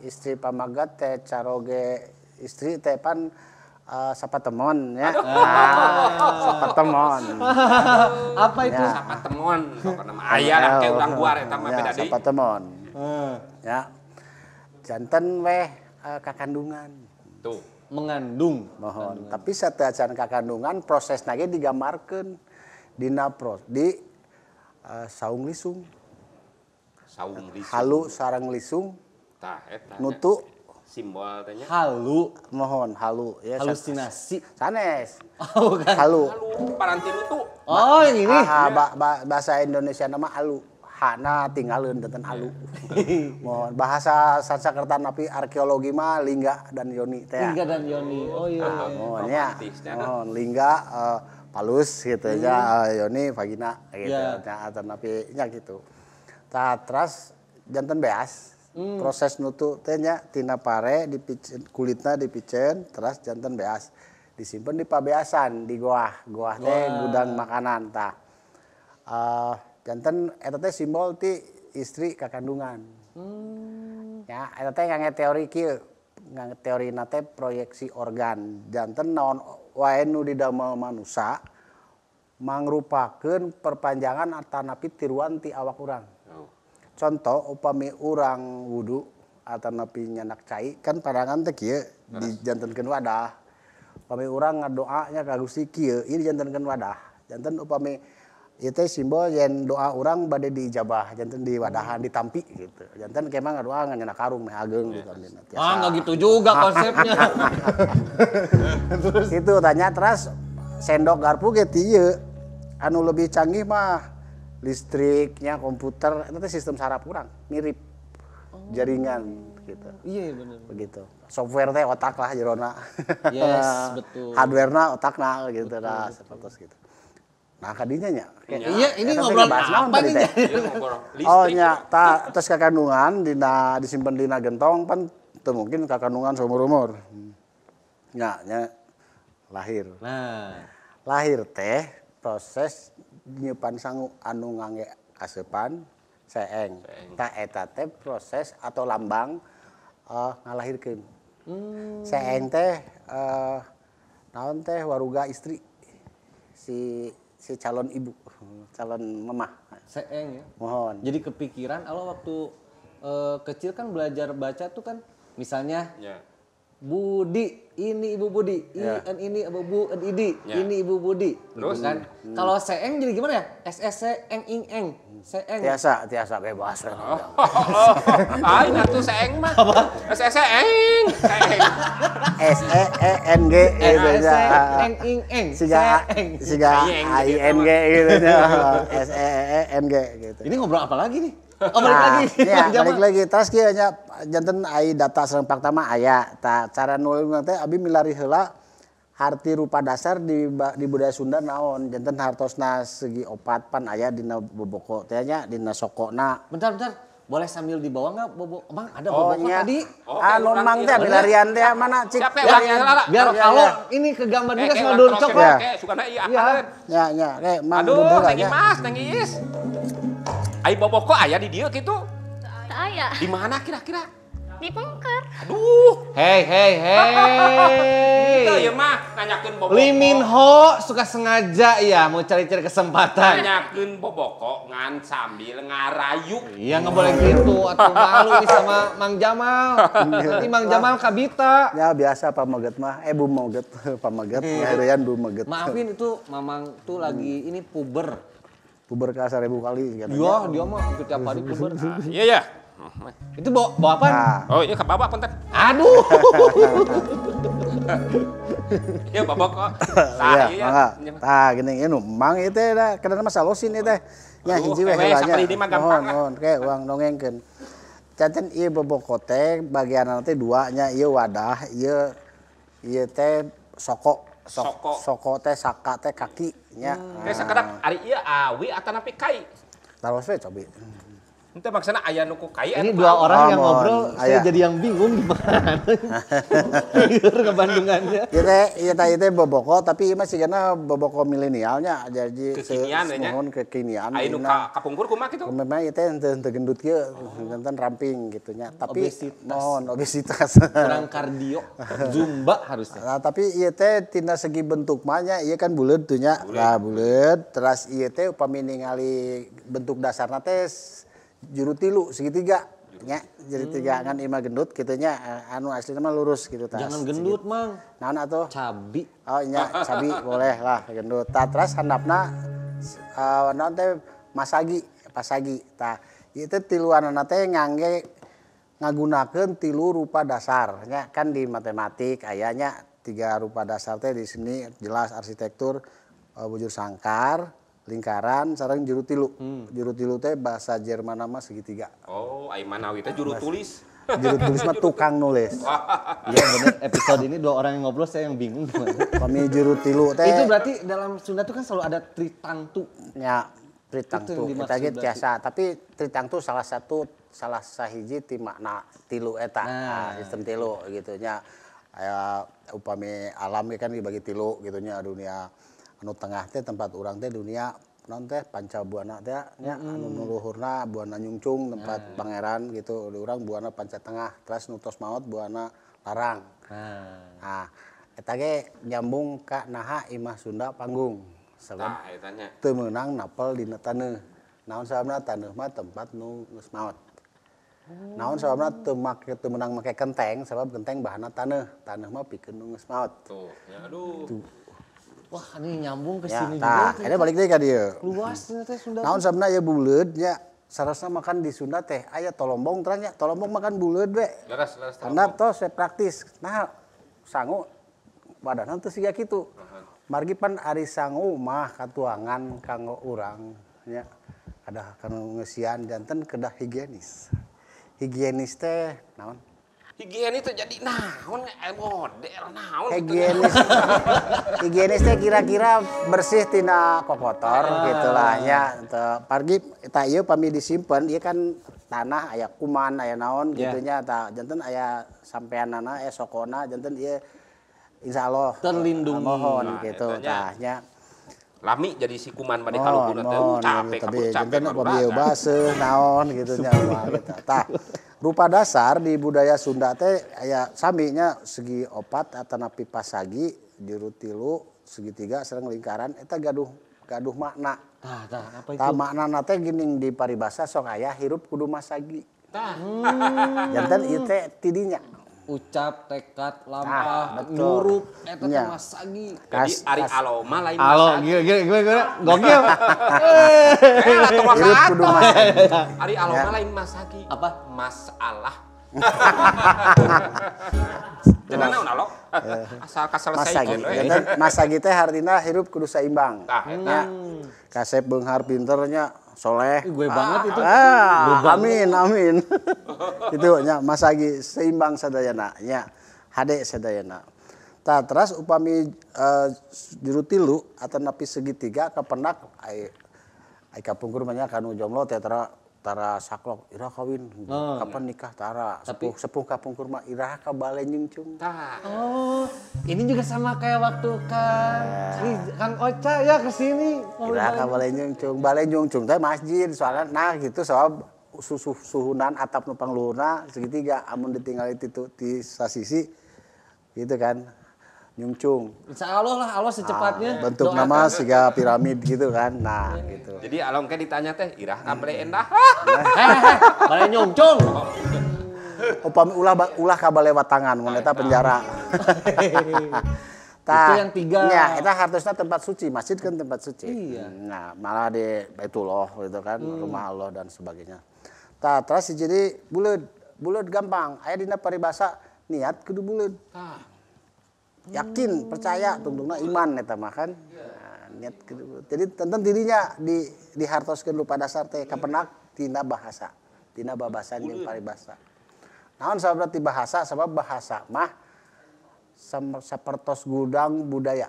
istri pamagat teh caroge istri teh pan sapatemon ya. Sapatemon. Apa itu? Ya. Sapatemon. Pokokna mah aya lah kayak urang guar eta mah beda deui. Sapatemon. Ya. Janten weh kakandungan. Tuh, mengandung. Mohon. Tapi sateuacan kakandungan prosesna ge digambarkeun dina di saung lisung. Saung lisung. Halu sareng lisung. Tah eta. Nutu simbol teh nya. Halu. Mohon halu ya. Halusinasi. Sanes. Oh, bukan. Halu. Halu paranti nutu. Oh, yang ini. Bahasa Indonesia nama halu. Hana tinggalin tenten halu. Mohon bahasa Sanskerta napi arkeologi mah Lingga dan Yoni teh. Lingga dan Yoni. Oh iya. Mohon ya. Mohon Lingga palus gitu ya, Yoni vagina gitu. Ya atau napi nya gitu. Tah terus janten beas. Proses nutu teh nya tina pare dipicen kulitna dipicen terus janten beas. Disimpen di pabeasan di goah. Goah teh gudang makanan tah. Janten eta teh simbol ti istri kakandungan. Ya, eta teh ngangge teori kieu, ngangge teorina teh proyeksi organ. Janten naon wae nu didamel manusa mangrupakeun perpanjangan atanapi tiruan ti awak urang. Contoh upami urang wudu atanapi nyanak cai kan parangan teh kieu dijantenkeun wadah. Upami urang ngadoa nya ka Gusti kieu, ieu dijantenkeun wadah. Janten upami ieu teh simbol yen doa urang bade diijabah, janten diwadahan ditampi gitu. Janten kemah ngadoa nganyenak karung meh ageng gitu. Ah, enggak gitu juga konsepnya. Terus itu tanya terus sendok garpu ge ieu. Anu lebih canggih mah listriknya komputer itu teh sistem saraf urang mirip. Jaringan gitu. Iya benar. Begitu. Software teh otak lah jerona. Yes, betul. Hardware-na otakna gitu lah, seperti gitu. Nah, kadinya nya. Iya, ini ngobrol apa nih? Oh nya, terus kakandungan dina disimpen dina gentong pan teu mungkin kakandungan seumur-umur. Nya, nya lahir. Nah, lahir teh proses nyeupan sangu anu ngangge kaseupan seeng. Ta eta teh proses atau lambang ngalahirkeun. Seeng teh naon teh waruga istri si calon ibu, calon mamah. Seeng ya. Mohon. Jadi kepikiran kalau waktu kecil kan belajar baca tuh kan misalnya ya. Budi, ini Ibu Budi, ya. I, N, ini Ibu Bu, N, I, D, ya. Ini Ibu Budi. Terus gitu kan. Kalau seeng jadi gimana ya? S S C N I N, seeng. Tiasa, tiasa bebas. Oh, aing atuh seeng mah. Apa? S S C N, seeng. S E E N G gitu S E N I N. Siga siga I N G gitu. S E E N G gitu. Ini ngobrol apa lagi nih? Oh, balik lagi. Ya, balik lagi. Terus kieu nya janten ai data sareng fakta mah aya. Tah cara nulis teh abi milari heula harti rupa dasar di budaya Sunda naon. Janten hartosna segi opat pan aya dina boboko teh nya dina sokona. Bentar, bentar. Boleh sambil dibawa enggak bobo? Mang ada boboko tadi. Anu mang teh milarian teh mana cik. Biar kalau ini kegambar juga sama daun coklat. Sukana ieu akalan. Ya, ya, kayak mang. Aduh, Neng Imas, Neng Iis. Ai boboko aya di dieu kitu? Teu aya. Di mana kira-kira? Di pengker. Aduh. Hei, hei, hei. Teu ieu mah nanyakeun boboko. Lee Min Ho suka sengaja ya mau cari-cari kesempatan. Nanyakeun boboko ngan sambil ngarayu. Iya nggak boleh gitu atuh malu nih sama Mang Jamal. Nanti Mang Jamal kabita. Ya biasa pameget mah, Bu Meget, pameget, ngaheureuyan Bu Meget. Maafin itu Mamang tuh lagi ini puber. Puber ka 1000 kali katanya. Iya, dia mah hampir tiap hari puber. Iya ya. Itu bawa apa? Nah. Oh, iya ke bawa punten. Aduh. Iya bawa kok. Tah, iya. Tah, gini ini mang ieu teh da kana mah salosin ieu teh. Nya hiji we heula nya. Mohon, mohon ke uang dongengkeun. Caten ieu boboko teh bagianna teh dua nya ieu wadah, ieu ieu teh soko. Soko. Soko teh saka teh kaki nya. Teh sakedap ari ieu awi atanapi kai. Taros we cobi. Ente maksudna aya nu ku kai. Ini dua orang yang ngobrol, saya jadi yang bingung gimana. Liur ke Bandungannya. Ieu teh ieu teh ieu teh boboko tapi ieu mah sigana boboko milenialnya jadi kekinian nya. Mohon kekinian. Aya nu kapungkur kumaha kitu? Kumaha ieu teh henteu gendut kieu, janten ramping gitu nya. Tapi mohon obesitas. Kurang kardio, zumba harusnya. Nah, tapi ieu teh tina segi bentuk mah nya ieu kan buleud tuh nya. Nah, buleud terus ieu teh upami ningali bentuk dasarna teh juru tilu segitiga nya, jadi tiga kan imah gendut kitu nya, anu asli mah lurus gitu tas. Jangan gendut, Mang. Naon atuh? Cabi. Oh nya, cabi boleh lah gendut. Tah terus handapna naon teh masagi, pasagi. Tah ieu teh tiluanana teh ngangge ngagunakeun tilu rupa dasar nya, kan di matematik aya nya tiga rupa dasar teh di sini jelas arsitektur bujur sangkar, lingkaran sareng juru tilu. Juru tilu teh bahasa Jerman mah segitiga. Oh, ai manawi teh juru tulis. Juru tulis mah tukang nulis. Iya bener, episode ini dua orang yang ngobrol saya yang bingung gimana. Kami juru tilu teh. Itu berarti dalam Sunda tuh kan selalu ada tritangtu. Ya, tritangtu. Kita ge tiasa, tapi tritangtu salah satu salah sahiji ti makna tilu eta. Nah, sistem tilu gitu nya. Aya upami alam kan dibagi tilu gitu nya, dunia anu tengah teh tempat urang teh dunia non teh panca buana teh nya, anu nuluhurna buana nyungcung tempat pangeran gitu, urang buana panca tengah, terus nu tos maot buana larang. Nah, eta ge nyambung ka naha imah Sunda panggung. Sabab teu meunang napel dina taneuh. Naon sababna taneuh mah tempat nu geus maot. Naon sababna teu make teu meunang make kenteng, sabab kenteng bahanna taneuh, taneuh mah pikeun nu geus maot. Tuh, ya aduh. Tuh. Wah, ini nyambung ke ya, sini tah, juga. Ini balik deui ka dieu. Luas teh Sunda. Naon sababna ieu buleud nya, sarasna makan di Sunda teh aya tolombong terang nya, tolombong makan buleud we. Leres, leres. Handap tos we praktis. Nah, sangu wadahna teu siga kitu. Margi pan ari sangu mah katuangan kanggo urang nya. Ada kanu ngeusian janten kedah higienis. Higienis teh naon? Higienis teh jadi naon model naon. Higienis. Higienis teh kira-kira bersih tina kokotor gitulah nya. Teu pargi tah ieu pami disimpen ieu kan tanah aya kuman aya naon Ya. gitu nya tah janten aya sampeanana aya sokona janten ieu insyaallah Terlindungi. Mohon Nah, gitu eta nya. tah nya. Lami jadi si kuman bade kalukuna teh capek tapi kabur capek janten upami ieu baseuh naon gitu nya wah gitu. Tah rupa dasar di budaya Sunda teh aya sami nya segi opat atanapi pasagi juru tilu segitiga sareng lingkaran eta gaduh makna. Tah, tah, apa itu? Tah maknana teh geuning di paribasa sok aya hirup kudu masagi. Tah. Janten ieu teh tidinya. Ucap, tekad, lampah, betul. nyurup, eta teh Nya. masagi. Jadi ari alo mah lain Alo, masagi. gila, gila, gila, gila, gokil. Eh, lah tong Hirup kudu masagi. Ari alo Ya. mah lain masagi. Apa? Masalah. Cenah naon alo? Asal kaselesai Masagi. Janten masagi teh hartina hirup kudu saimbang. Tah, eta. Nya. Kasep beunghar pinternya soleh. Ih, gue banget itu. Ah, amin, amin. Itu nya masagi seimbang sadayana nya. Hade sadayana. Tah teras upami juru tilu atanapi segitiga kapendak ai ai kapungkur mah nya kanu jomblo teh tara saklok iraha kawin kapan nikah tara sepuh sepuh kapungkur mah iraha ka bale nyungcung. Tah. Oh, ini juga sama kayak waktu Kang Oca ya ke sini. Iraha ka bale nyungcung, bale nyungcung teh masjid soalnya nah gitu soal suhunan atap nu pangluhurna segitiga amun ditinggali ti sasisi gitu kan nyungcung. Insya Allah lah, Allah secepatnya. Bentuk Doakan. nama siga piramid gitu kan. Nah, gitu. Jadi along ke ditanya teh iraha ka bale endah. Bale nyungcung. Upami ulah ka bale watangan mun eta penjara. Tah, Itu yang tiga. Ya, eta hartosna tempat suci, masjid kan tempat suci. Iya. Nah, malah di Baitullah gitu kan, rumah Allah dan sebagainya. Tah, terus jadi buleud gampang. Aya dina paribasa niat kudu buleud. Tah. Yakin, percaya, tungtungna iman eta mah kan. Nah, niat kudu buleud. Jadi tenten dirinya dihartoskeun lupa dasar teh kapenak tina bahasa, tina babasan jeung paribasa. Naon sababna ti bahasa? Sabab bahasa mah sapertos gudang budaya.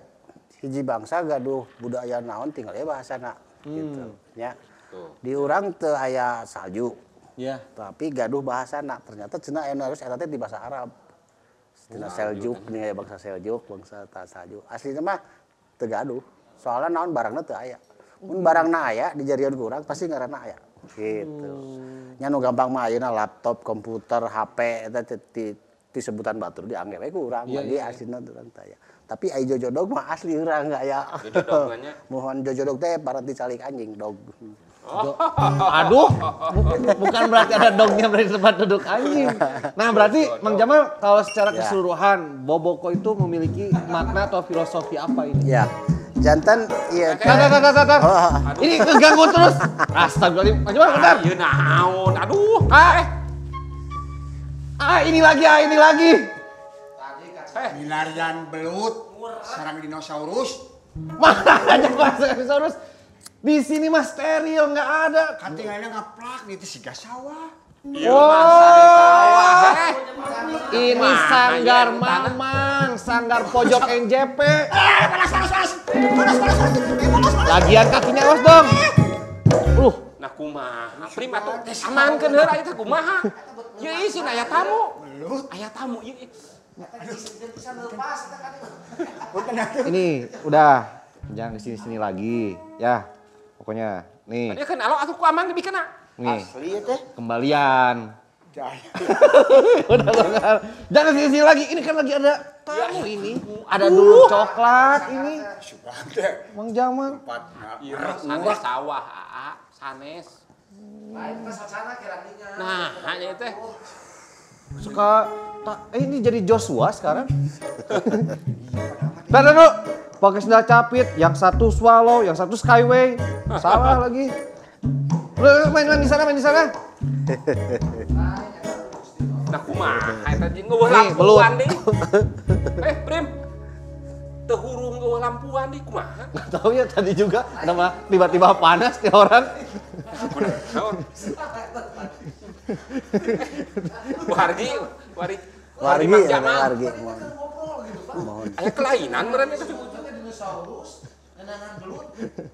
Hiji bangsa gaduh budaya naon tinggal ya bahasana gitu nya. Di urang teu aya salju. Ya. Tapi gaduh bahasana. Ternyata cenah aya nu harus eta teh di bahasa Arab. Tina Seljuk nih aya bangsa Seljuk, bangsa salju. Aslina mah teu gaduh. Soalna naon barangna teu aya. Mun barangna aya di jarian ku urang pasti ngaranna aya. Gitu. Nya nu gampang mah ayeuna laptop, komputer, HP eta teh disebutan batur dianggap we ku urang, bagi aslina urang teu aya. Tapi ai jojodog mah asli urang aya. Jojodog nya. Mohon jojodog teh paranti calik anjing dog. Aduh, bukan berarti ada dognya berarti tempat duduk anjing. Nah berarti Mang Jamal kalau secara keseluruhan Boboko itu memiliki makna atau filosofi apa ini? Ya, jantan iya. Tar. Ini keganggu terus. Astagfirullahaladzim. Mang Jamal bentar. Ieu naon? Aduh. Ini lagi, Milarian belut, sarang dinosaurus. Mana aja bahasa dinosaurus? Di sini mah steril, nggak ada. Katingalna ngaplak di siga sawah. Oh, ini sanggar Mamang, sanggar pojok NJP. Panas, panas, panas. Panas, panas, panas. Lagian kakinya awas dong. Nah kumaha, Prim atuh amankeun heula ieu teh kumaha. Ieu isin aya tamu. Aya tamu ieu. Ini udah, jangan kesini-sini lagi ya. Pokoknya nih. Dia kan alo atuh ku amang dibikeun. Nih. Asli ya teh. Kembalian. Udah bongkar. Jangan kesini-sini lagi. Ini kan lagi ada tamu ini. Ada dulu coklat ini. Mang Jamal. Sanes sawah, aa, sanes. Nah, hanya teh. Suka ini jadi Joshua sekarang. Bentar dulu. Pakai sendal capit, yang satu swallow, yang satu skyway. Salah lagi. Main di sana, main di sana. Nah kumaha eta jeung eueuh lampuan deui. Prim. Teu hurung eueuh lampuan deui kumaha? Enggak tahu ya tadi juga nama tiba-tiba panas nih orang. Wargi. Wargi. Mohon. Aya kelainan meureun itu. Dinosaurus, nenangan belut.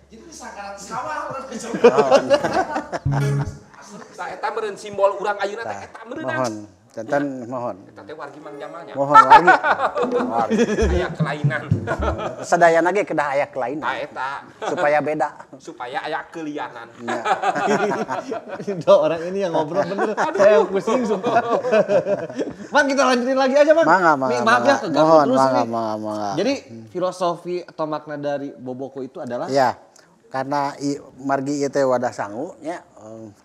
Jadi disangkaran sawah urang Tah eta meureun simbol urang ayeuna teh eta meureun. Mohon. Jantan mohon. Eta teh wargi Mang Jamalnya. Mohon wargi. Aya kelainan. Sadayana ge kedah aya kelainan. Tah eta. Supaya beda. Supaya aya kelianan. Dua orang ini yang ngobrol bener. Saya yang pusing sumpah. Mang, kita lanjutin lagi aja, Mang. Mangga. Maaf ya keganggu terus ini. Mangga. Jadi filosofi atau makna dari boboko itu adalah? Ya, karena margi ieu teh wadah sangu nya,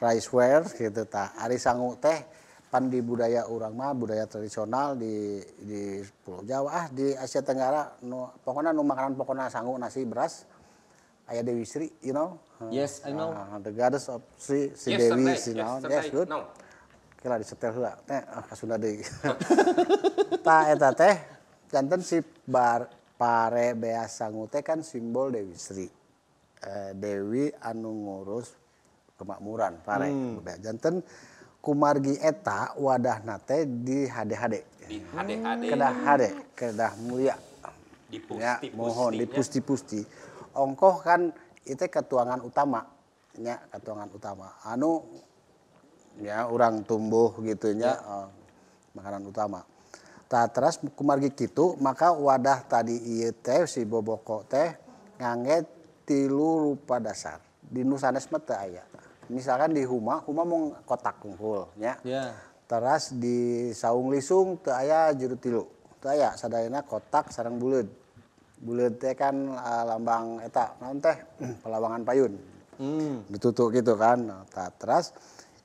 riceware gitu tah. Ari sangu teh pan di budaya urang mah budaya tradisional di Pulau Jawa di Asia Tenggara nu pokona nu makanan pokona sangu nasi beras aya Dewi Sri, you know. Yes, I know. The goddess of Sri, si yes, Dewi, si naon. Yes, good. No. Kira disetel heula teh ka Sunda deui. Tah eta teh janten si pare beas sangu teh kan simbol Dewi Sri. Dewi anu ngurus kemakmuran pare. Janten kumargi eta wadahna teh di hade-hade. Di hade-hade. Kedah hade, kedah mulia. Di pusti-pusti. Mohon di pusti-pusti. Ongkoh kan itu ketuangan utama, nya ketuangan utama. Anu ya urang tumbuh gitu nya ya. Makanan utama. Tah teras kumargi kitu maka wadah tadi ieu teh si boboko teh ngangge tilu rupa dasar. Di nu sanes mah teu aya. Misalkan di huma mung kotak kungkul nya. Yeah. Teras di saung lisung teu aya juru tilu. Teu aya sadayana kotak sareng buleud. Buleud teh kan lambang eta naon teh pelawangan payun. Ditutup gitu kan. Nah, teras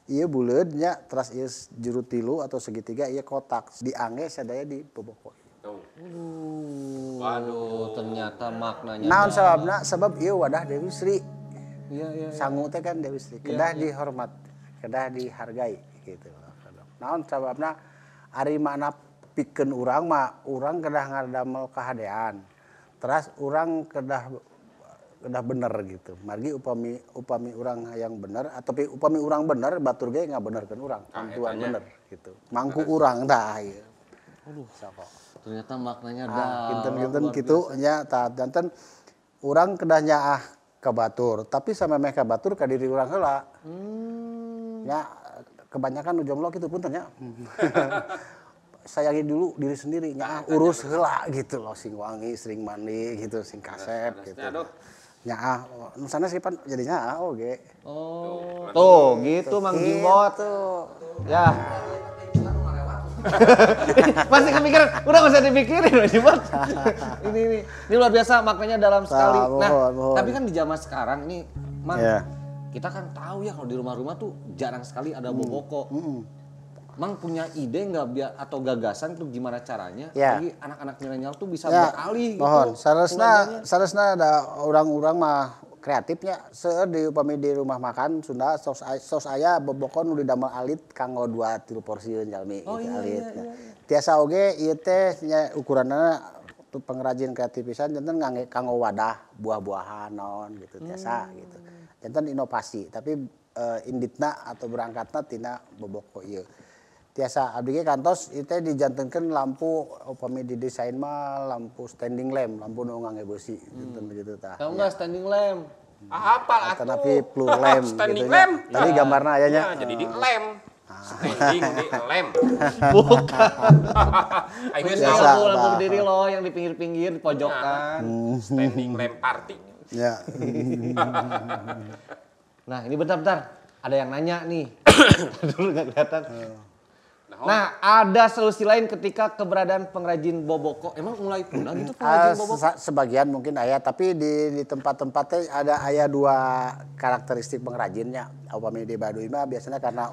ieu buleud nya teras ieu juru tilu atau segitiga ieu kotak diangge sadaya di boboko. Waduh, ternyata maknanya. Naon sababna? Sebab ieu wadah Dewi Sri. Ya. Sangu teh kan Dewi Sri, kedah dihormat, kedah dihargai gitu. Naon sababna ari makna pikeun urang mah urang kedah ngadamel kahadean. Teras urang kedah bener gitu. Margi upami urang hayang bener atau upami urang bener batur ge ngabenerkeun urang, tentuan bener gitu. Mangku urang tah ieu. Aduh, ternyata maknanya dalam. Kinten-kinten kitu nya tah janten urang kedah nyaah ka batur, tapi samemeh ka batur ka diri urang heula. Ya kebanyakan nu jomblo kitu punten nya. Sayangi dulu diri sendiri nya, urus heula gitu loh, sing wangi, sering mandi gitu, sing kasep gitu. Nyaah, nu sanes sih pan jadi nyaah oge. Oh. Tuh, gitu Mang Jimbot. Ya. Masih kepikiran, udah gak usah dipikirin Mang Jimbot. Ini luar biasa maknanya dalam sekali. Nah, tapi kan di zaman sekarang ini, Mang, kita kan tahu ya kalau di rumah-rumah tuh jarang sekali ada boboko. Mang punya ide nggak biar atau gagasan tuh gimana caranya bagi anak-anak milenial tuh bisa beralih gitu. Mohon, seharusnya ada orang-orang mah kreatifnya. Seueur di upami di rumah makan Sunda sos aya boboko nu didamel alit kanggo 2-3 porsi jalmi gitu alit. Iya. Tiasa oge ieu teh nya ukuranna pengrajin kreatif pisan janten ngangge kanggo wadah buah-buahan naon gitu tiasa gitu. Janten inovasi tapi inditna atau berangkatna tina boboko ieu. Tiasa abdi ge kantos ieu teh dijantenkeun lampu upami didesain mah lampu standing lamp, lampu nu ngangge beusi janten gitu tah. Tahu enggak standing lamp? Apa atuh? Tapi plur lamp standing gitu lamp. Tadi gambarna aya nya. Jadi di lem. Standing di lem. Bukan. Lampu berdiri loh yang di pinggir-pinggir, di pojokan. Standing lamp party. Ya. Nah, ini bentar-bentar. Ada yang nanya nih. Dulu nggak kelihatan. Nah, ada solusi lain ketika keberadaan pengrajin boboko. Emang mulai punah gitu pengrajin boboko? Sebagian mungkin aya, tapi di tempat-tempatnya ada aya dua karakteristik pengrajinnya. Upami di Baduy mah biasanya karena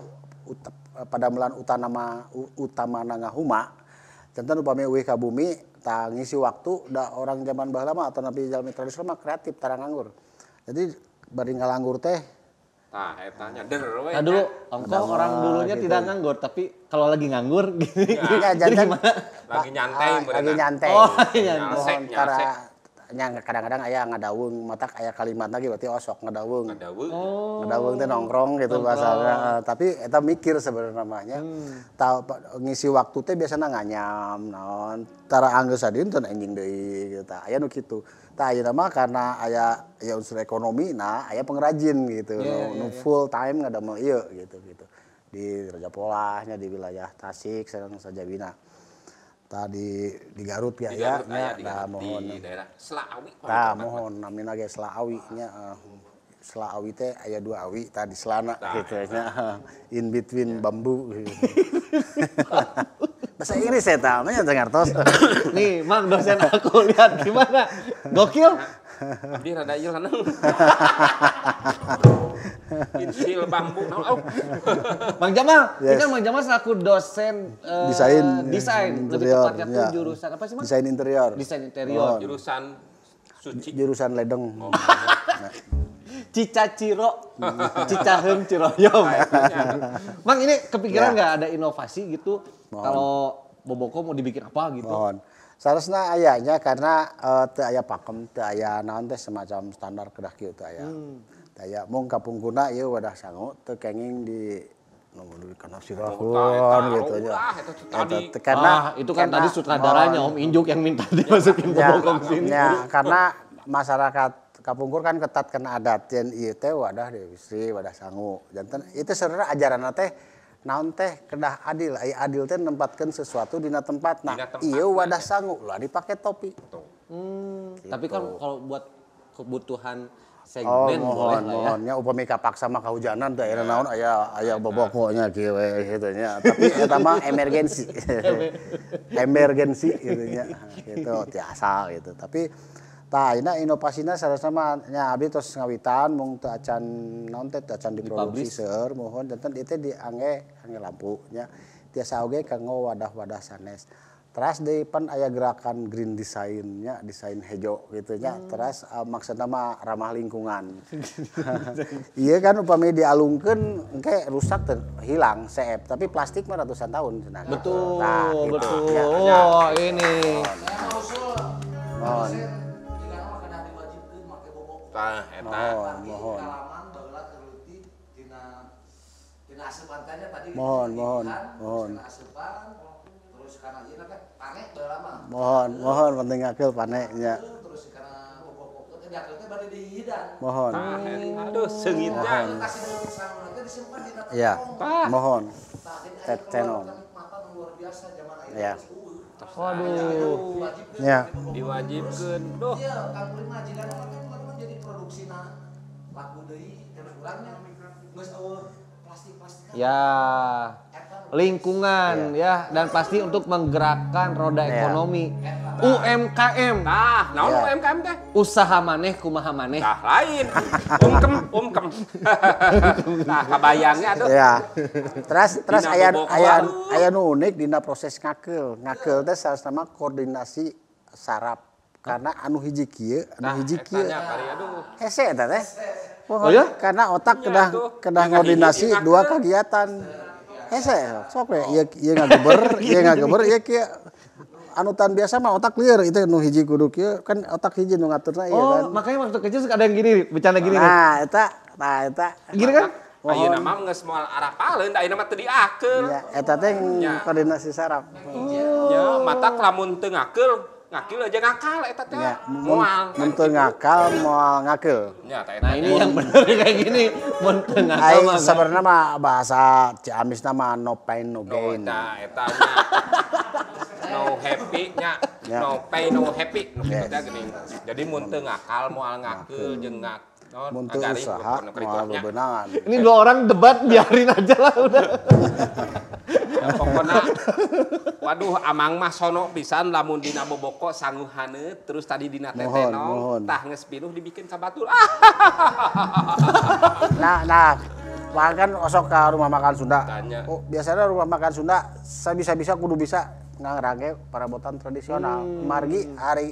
padamelan utama ngahuma. Janten upami uih ka bumi tah ngisi waktu da orang zaman baheula mah atau nabi jalmi tradisional mah kreatif tara nganggur. Jadi bari ngalanggur teh Nah, etanya der we. Nah dulu, ongkoh orang dulunya gitu. Tidak nganggur, tapi kalau lagi nganggur gini. Ya, jadi gimana? Lagi nyantai. Lagi nyantai. Oh, lagi nyantai. Tara nya kadang-kadang aya ngadaweung matak aya kalimat lagi berarti osok ngadaweung. Ngadaweung. Oh. Ngadaweung teh nongkrong gitu bahasana. Tapi eta mikir sebenarnya namanya. Ngisi waktu teh biasana nganyam naon. Tara anggeus sadinten enjing deui gitu tah. Aya nu kitu. Tah ayeuna mah karena aya aya unsur ekonomi nah aya pengrajin gitu nu full time ngadamel ieu gitu gitu. Di Rajapolah nya di wilayah Tasik sareng sajabina. Tadi di Garut ya, di Garut, ya, nah, mohon di daerah Selaawi. Tah mohon namina ge Selaawi nya. Selaawi teh aya dua awi tadi selana gitu nya. In between bambu gitu. Bahasa Inggris eta mah nya teu ngartos. Nih, Mang dosen aku lihat gimana. Gokil. Abdi rada ieu lanang. Insil bambu. Oh. Bang Jamal, yes. Ini kan Bang Jamal selaku dosen desain lebih tepatnya tuh jurusan apa sih, Bang? Desain interior. Desain interior. Oh. Jurusan suci. Jurusan ledeng. Oh. Cicaciro, Cicaheum Ciroyom. Bang, ini kepikiran nggak ada inovasi gitu? Kalau Boboko mau dibikin apa gitu? Mohon. Seharusnya ayahnya karena teu aya pakem, teu aya naon teh semacam standar kedah kieu teu aya. Teu aya mung kapungkurna ieu wadah sangu teu kenging di nu kana sirahun gitu nya. Karena itu kan tadi sutradaranya Om Injuk yang minta dimasukin Boboko ke sini. Ya, karena masyarakat kapungkur kan ketat kena adat yen ieu teh wadah Dewi Sri, wadah sangu. Janten itu sebenarnya ajaranna teh naon teh kedah adil, aya adil teh nempatkeun sesuatu dina tempatna. Ieu wadah sangu lah dipake topi. Gitu. Tapi kan kalau buat kebutuhan segmen boleh lah ya. Mohon nya upami kapaksa mah kahujanan teh aya naon aya aya boboko nya kieu we kitu nya. Tapi eta mah emergensi. Emergensi kitu nya. Gitu tiasa gitu. Tapi tah ayeuna inovasina sarasna mah nya abdi tos ngawitan mung teu acan naon teh teu acan diproduksi seueur mohon janten ieu teh diangge angge lampu nya tiasa oge kanggo wadah-wadah sanes. Teras deui pan aya gerakan green design nya desain hejo gitu nya teras maksudna mah ramah lingkungan. Ieu kan upami dialungkeun engke rusak teh hilang seep tapi plastik mah ratusan tahun cenah. Betul, nah, gitu. Betul. Ya, oh, ini. Mohon. Tah eta. Mohon. Mohon, mohon, mohon. Mohon, mohon penting akil pane nya. Mohon. Aduh seungitnya. Ya. Mohon. Tetenon. Ya. Waduh. Ya. Diwajibkeun. Duh. Jadi produksina laku deui terus urangnya geus eueuh plastik-plastikan. Ya. Lingkungan ya dan pasti untuk menggerakkan roda ekonomi. UMKM. Nah, naon UMKM teh? Usaha maneh kumaha maneh. Tah lain. Umkem, umkem. Nah, kabayangnya aduh. Ya. Terus aya aya aya nu unik dina proses ngakeul. Ngakeul teh salah mah koordinasi saraf. Karena anu hiji kieu, anu hiji kieu. Hese eta teh. Oh ya? Karena otak kedah koordinasi dua kegiatan. Hese, sok we ieu ieu ngageber, ieu ngageber, ieu kieu. Anutan biasa mah otak lieur itu nu hiji kudu kieu kan otak hiji nu ngaturna ieu kan. Oh, makanya waktu kecil suka ada yang gini, bercanda gini nih. Nah, eta, nah eta. Gini kan? Ayeuna mah geus moal arapaleun, ayeuna mah teu diakeul. Ya, eta teh koordinasi saraf. Ya, matak lamun teu ngakeul ngakil aja ngakal eta teh. Moal. Mun teu ngakal moal ngakeul. Nah, ini yang bener kayak gini, mun teu ngakal mah. Sebenarnya mah bahasa Ciamisna mah no pain no gain. Nah, eta nya. No happy nya. No pain no happy nu kitu teh geuning. Jadi mun teu ngakal moal ngakeul jeung mun teu usaha moal bebenangan. Ini dua orang debat biarin aja lah udah. Ya, pokoknya, waduh amang mah sono pisan lamun dina Boboko sangu haneut terus tadi dina tetenong tah geus pinuh dibikin ka batur. Nah, bahkan osok ke rumah makan Sunda. Oh, biasanya rumah makan Sunda sabisa-bisa kudu bisa ngangrangge parabotan tradisional. Margi ari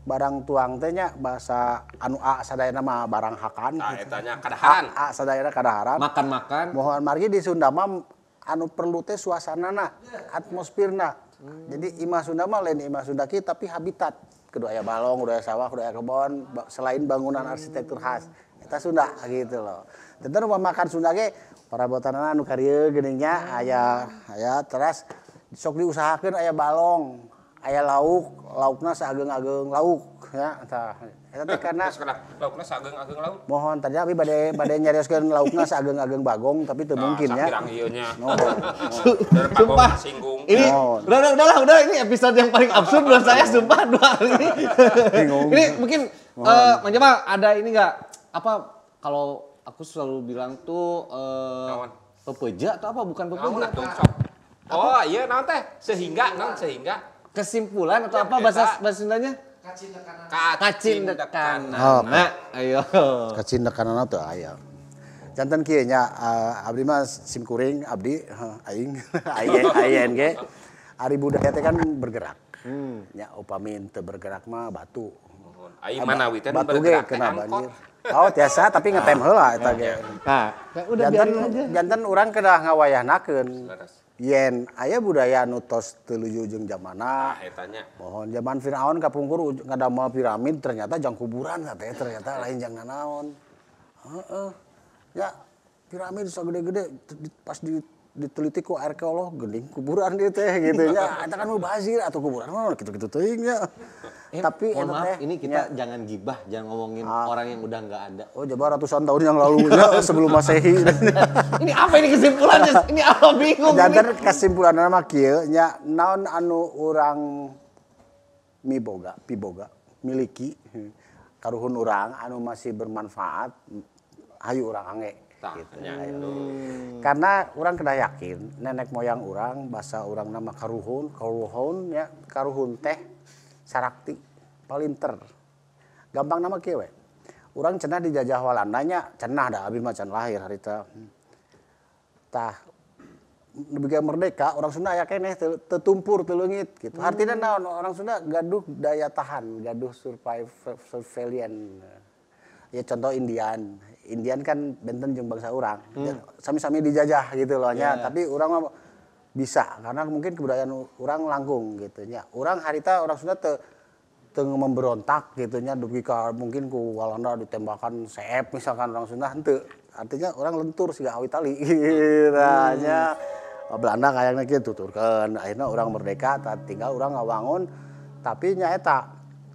barang tuang teh nya bahasa anu A sadayana mah barang hakan. Nah, eta nya kadaharan. A sadayana kadaharan. Makan-makan. Mohon margi di Sunda mah anu perlu teh suasanana, atmosferna. Jadi imah Sunda mah lain imah Sunda ki tapi habitat. Kudu aya balong, kudu aya sawah, kudu aya kebon, selain bangunan arsitektur khas. Eta Sunda gitu loh. Tentu rumah makan Sunda ge parabotanana anu karieu geuning nya aya aya teras sok diusahakeun aya balong, aya lauk, laukna saageng-ageng lauk ya tah. Eta teh karena laukna saageng-ageng lauk. Mohon tadi abi bade bade nyarioskeun laukna saageng-ageng bagong tapi teu mungkin ya. Sapirang ieu nya. Sumpah. Ini udah ini episode yang paling absurd buat saya sumpah 2 hari ini. Ini mungkin Mang Jamal ada ini enggak apa kalau aku selalu bilang tuh pepeja atau apa bukan pepeja. Oh iya naon teh sehingga naon sehingga kesimpulan atau apa bahasa bahasa Sundanya? Kacindekana. Oh, nah, ayo. Kacindekana teu aya. Janten kieu nya abdi mah simkuring abdi aing aing ge. Ari budaya teh kan bergerak. Nya upami teu bergerak mah batu. Aing manawi teh bergerak kena banjir. Oh tiasa tapi ngetem heula eta ge. Nah, udah biarin aja. Janten urang kedah ngawayahnakeun. Yen aya budaya nu tos teu luju jeung jamanna. Mohon zaman Firaun kapungkur ngadamel piramid ternyata jang kuburan teh ternyata lain jang nanaon. Heeh. Ya piramid sagede-gede pas diteliti ku arkeolog geuning kuburan ieu teh gitu nya. Eta kan mubazir atau kuburan mah kitu-kitu teuing nya. Tapi mohon maaf, ini kita jangan gibah, jangan ngomongin orang yang udah nggak ada. Oh, coba ratusan tahun yang lalu ya, sebelum Masehi. Ini apa ini kesimpulannya? Ini apa bingung. Jangan kesimpulannya mah kieu nya naon anu urang miboga, piboga, miliki karuhun urang anu masih bermanfaat hayu urang angge gitu. Karena urang kena yakin nenek moyang urang bahasa urang nama karuhun, karuhun ya, karuhun teh sarakti palinter. Gampang nama kieu we. Urang cenah dijajah Walanda nya, cenah da abi mah can lahir harita. Tah nepi ka merdeka orang Sunda aya keneh teu tumpur teu leungit gitu. Artinya naon orang Sunda gaduh daya tahan, gaduh survival. Ya contoh Indian. Indian kan benten jeung bangsa urang. Sami-sami dijajah gitu loh nya, tapi urang mah bisa karena mungkin kebudayaan urang langkung gitu nya. Urang harita orang Sunda teu memberontak gitu nya dugi ka mungkin ku Walanda ditembakan seep misalkan orang Sunda henteu. Artinya orang lentur siga awi tali gitu nya. Belanda kayaknya kieu tuturkeun akhirnya urang merdeka tinggal urang ngawangun tapi nya eta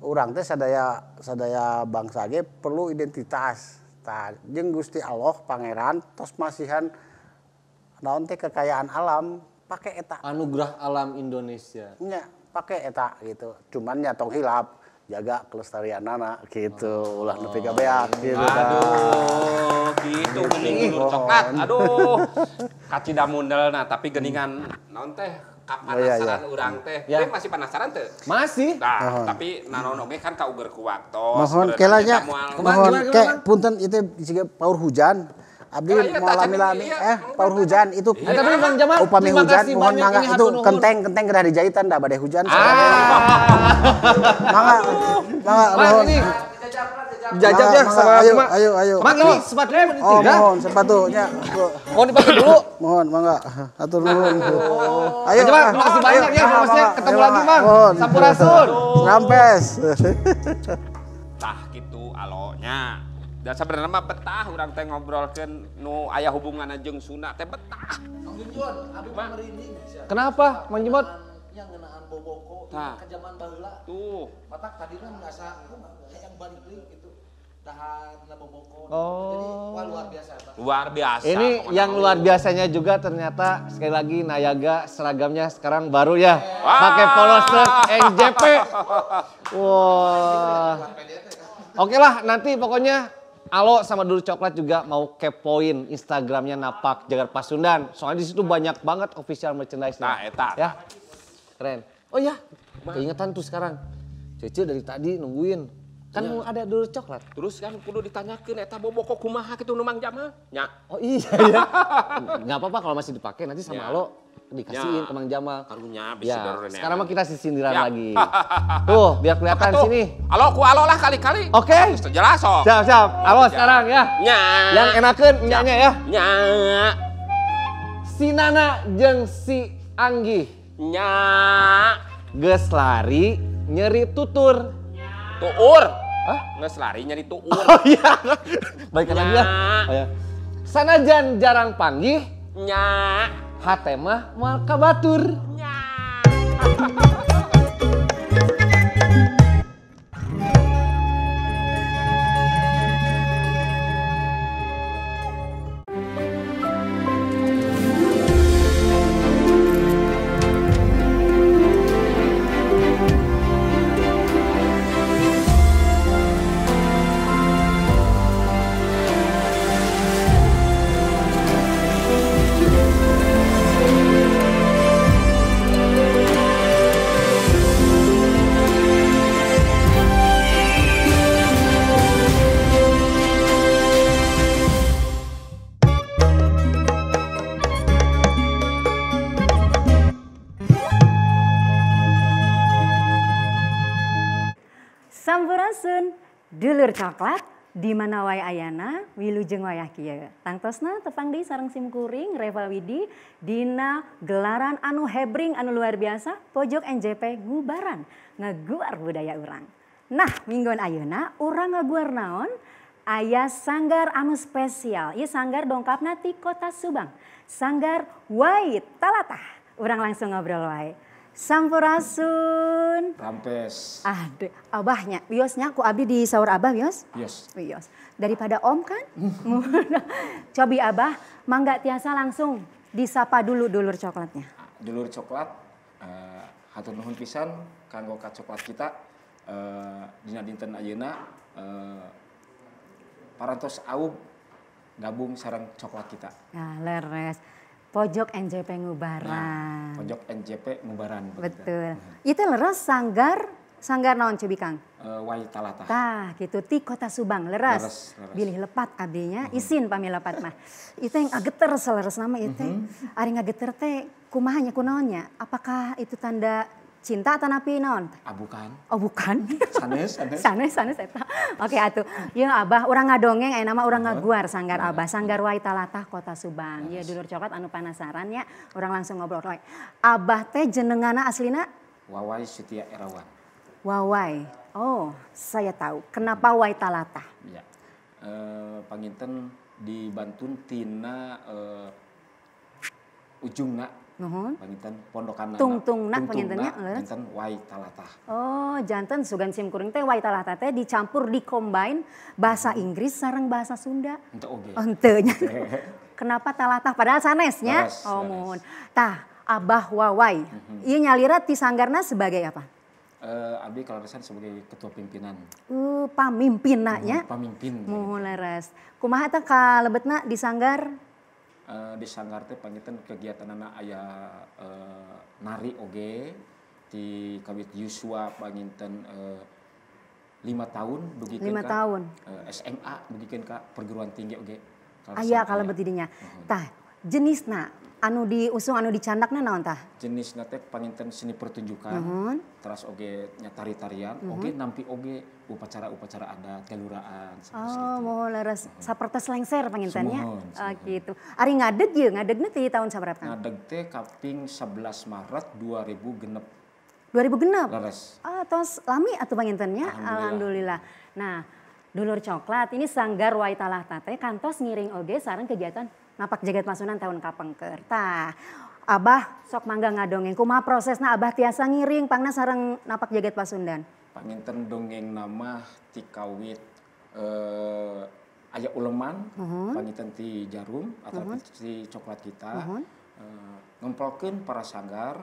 urang teh sadaya sadaya bangsa ge perlu identitas. Tah jeung Gusti Allah Pangeran tos masihan naon teh kekayaan alam pakai eta anugerah alam Indonesia nya pakai eta gitu cuman nya tong hilap jaga kelestarianana gitu ulah nepi ka beak gitu. Aduh gitu geuning dulur coklat aduh kacida mundelna tapi geuningan naon teh kapanasaran urang teh teh masih penasaran teu masih nah tapi naon oge kan kauger ku waktos mohon kelanya mohon ke punten itu siga paur hujan abdi mau lami-lami paur hujan itu tapi Bang Jamal upami hujan mohon mangga itu kenteng kedah dijahitan dah badai hujan mangga mangga mohon jajab ya sama ayo ayo ayo Mang ini sepatunya mau ditinggal mohon sepatunya mau dipakai dulu mohon mangga atur nuhun ayo Jamal terima kasih banyak ya informasinya ketemu lagi Mang sampurasun rampes tah gitu alonya. Dan sebenarnya mah betah urang teh ngobrolkeun nu aya hubunganna jeung Sunda teh betah. Mang Junjun, abi mah merinding. Kenapa, Mang Jimot? Yang ngeunaan boboko ke zaman baheula. Tuh. Matak tadina merasa hayang balik deui gitu. Tahan boboko. Oh. Jadi wah luar biasa. Luar biasa. Ini yang luar biasanya juga ternyata sekali lagi Nayaga seragamnya sekarang baru ya. Pakai polo shirt NJP. Wah. Oke lah nanti pokoknya Alo sama Dulur Coklat juga mau kepoin Instagramnya Napak Jagar Pasundan. Soalnya di situ banyak banget official merchandise-nya. Nah, eta. Ya. Keren. Oh ya, keingetan tuh sekarang. Cece dari tadi nungguin. Kan mau ada Dulur Coklat. Terus kan kudu ditanyakeun eta boboko kumaha kitu nu Mang Jamal. Nya. Oh iya ya. Enggak apa-apa kalau masih dipakai nanti sama Alo dikasihin ke Mang Jamal. Karunya bisa ya, sekarang mah kita sisindiran lagi. Tuh, biar kelihatan sini. Alo ku alo lah kali-kali. Oke. Okay. Jelas sok. Siap, siap. Alo sekarang ya. Nya. Yang enakeun nyanya ya. Nya. Si Nana jeung si Anggi. Nya. Geus lari nyeri tutur. Tuur. Hah? Geus lari nyari tuur. Oh iya. Balikan lagi ya. Oh, iya. Sanajan jarang panggih nya, hate mah moal kabatur. Nya. Sampurasun, dulur coklat di mana wae ayana wilujeng wayah kieu. Tangtosna tepang deui sareng simkuring Reva Widi dina gelaran anu hebring anu luar biasa Pojok NJP Ngubaran ngaguar budaya urang. Nah, mingguan ayeuna urang ngaguar naon? Aya sanggar anu spesial. Ieu sanggar dongkapna ti Kota Subang. Sanggar Wai Talatah. Urang langsung ngobrol wae. Sampurasun. Rampes. Aduh, abahnya, wiosnya ku abdi di saur abah wios? Yes. Wios. Daripada om kan? Cobi abah, mangga tiasa langsung disapa dulu dulur coklatnya. Dulur coklat, hatur nuhun pisan kanggo ka coklat kita dina dinten ayeuna parantos aub gabung sareng coklat kita. Nah, leres. Pojok NJP Ngubaran. Nah, Pojok NJP Ngubaran. Betul. Itu leres sanggar, sanggar naon cobi Kang? Wai Talatah. Tah, gitu ti Kota Subang, leres. Leres, leres. Bilih lepat abdinya, isin pami lepat mah. Itu yang ageter seleres nama itu. Ari ngageter teh kumaha nya kunaonnya? Apakah itu tanda cinta atau napi naon? Ah, bukan. Oh, bukan. Sanes, sanes. Sanes, sanes eta. Oke atuh. Ieu abah urang ngadongeng aya nama urang ngaguar sanggar abah, sanggar Wai Talatah Kota Subang. Ieu dulur coklat anu penasaran ya, urang langsung ngobrol wae. Abah teh jenengana aslina? Wawai Setia Erawan. Wawai. Oh, saya tahu. Kenapa Wai Talatah? Ya. Panginten dibantun tina ujungna. Nuhun. Panginten pondokan tungtungna pangintennya panginten Wai Talatah. Oh, janten sugan sim kuring teh Wai Talatah teh dicampur dikombine bahasa Inggris sareng bahasa Sunda. Henteu oge. Oh, henteu nya. Kenapa Talatah padahal sanesnya? Leres, oh, leres. Muhun. Tah, Abah Wawai. Ieu nyalira ti sanggarna sebagai apa? Abdi kaleresan sebagai ketua pimpinan. Pamimpinna nya. Pamimpin. Muhun leres. Kumaha teh kalebetna di sanggar? Di sanggar teh panginten kegiatanana aya nari oge di kawit yuswa panginten 5 tahun dugikeun 5 tahun. SMA dugikeun ka perguruan tinggi oge. Aya kalebet di dinya. Tah, jenisna anu diusung anu dicandakna naon tah? Jenisna teh panginten seni pertunjukan. Teras oge nya tari-tarian, oge nampi oge upacara-upacara adat, kelurahan. Oh, mohon leres sapertos lengser pangintennya. Oh, gitu. Ari ngadeg ieu, ngadegna ti tahun sabaraha? Ngadeg teh kaping 11 Maret 2006. 2006? Leres. Ah, tos lami atuh pangintennya. Alhamdulillah. Nah, dulur coklat ini sanggar Wai Talatah teh kantos ngiring oge sareng kegiatan napak jagat Pasundan tahun kapengker. Tah, Abah sok mangga ngadongeng kumaha prosesna Abah tiasa ngiring pangna sareng napak jagat Pasundan? Panginten dongeng nama ti kawit aya uleman, panginten ti jarum atau ti coklat kita, ngempelkeun para sanggar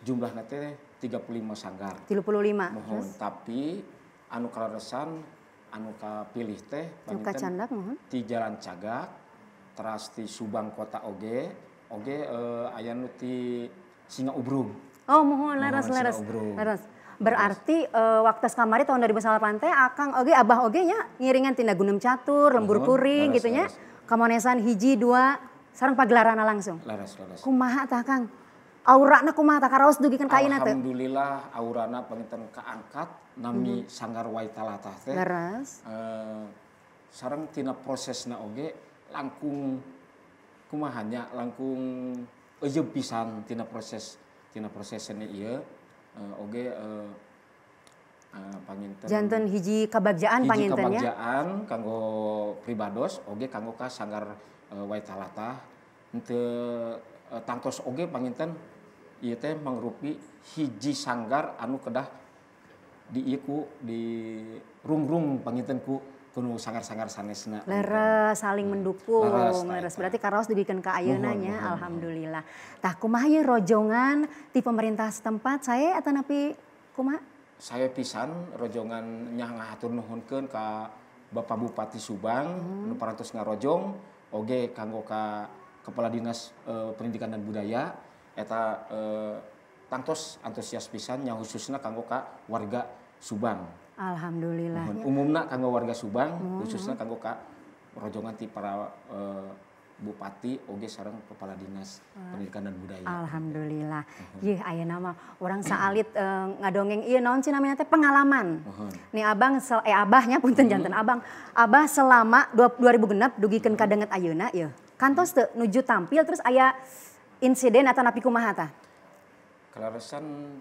jumlahna teh 35 sanggar. 35. Mohon, tapi anu kaleresan anu kapilih teh panginten ti Jalan Cagak, teras ti Subang Kota oge, oge aya nu ti Singa Ubrug. Oh, mohon leres leres. Leres. Berarti waktu kamari tahun 2008 teh akang oge abah oge nya ngiringan tina Gunung Catur, Lembur Kuring gitu nya. Kamonesan hiji dua sareng pagelaranna langsung. Leres leres. Kumaha tah Kang? Aurana kumaha tah karaos dugikeun ka ayeuna teh? Alhamdulillah aurana panginten kaangkat nami Sanggar Wai Talatah teh. Leres. Sareng tina prosesna oge langkung kumaha nya langkung eujeub pisan tina proses seni ieu. Oge Panginten janten hiji kabagjaan panginten nya. Hiji kabagjaan kanggo pribados oge kanggo ka sanggar Waitalata henteu tangtos oge panginten ieu teh mangrupi hiji sanggar anu kedah di ieu ku di rungrung panginten ku kuno sanggar-sanggar sanesna. Leres saling mendukung. Leres berarti karaos dugikeun ka ayeuna nya alhamdulillah. Tah kumaha ye rojongan ti pemerintah setempat sae atanapi kumaha? Saya pisan rojongan nya ngahatur nuhunkeun ka Bapak Bupati Subang nu parantos ngarojong oge kanggo ka Kepala Dinas Pendidikan dan Budaya eta tangtos antusias pisan nya khususna kanggo ka warga Subang. Alhamdulillah. Umumna kanggo warga Subang, khususna kanggo ka rojongan ti para bupati oge sareng kepala dinas pendidikan dan budaya. Alhamdulillah. Yeuh ayeuna mah urang saalit ngadongeng ieu naon sih namanya teh pengalaman. Nih abang abahnya punten janten abang. Abah selama 2006 dugikeun ka danget ayeuna yeuh. Kantos teu nuju tampil terus aya insiden atanapi kumaha tah? Kaleresan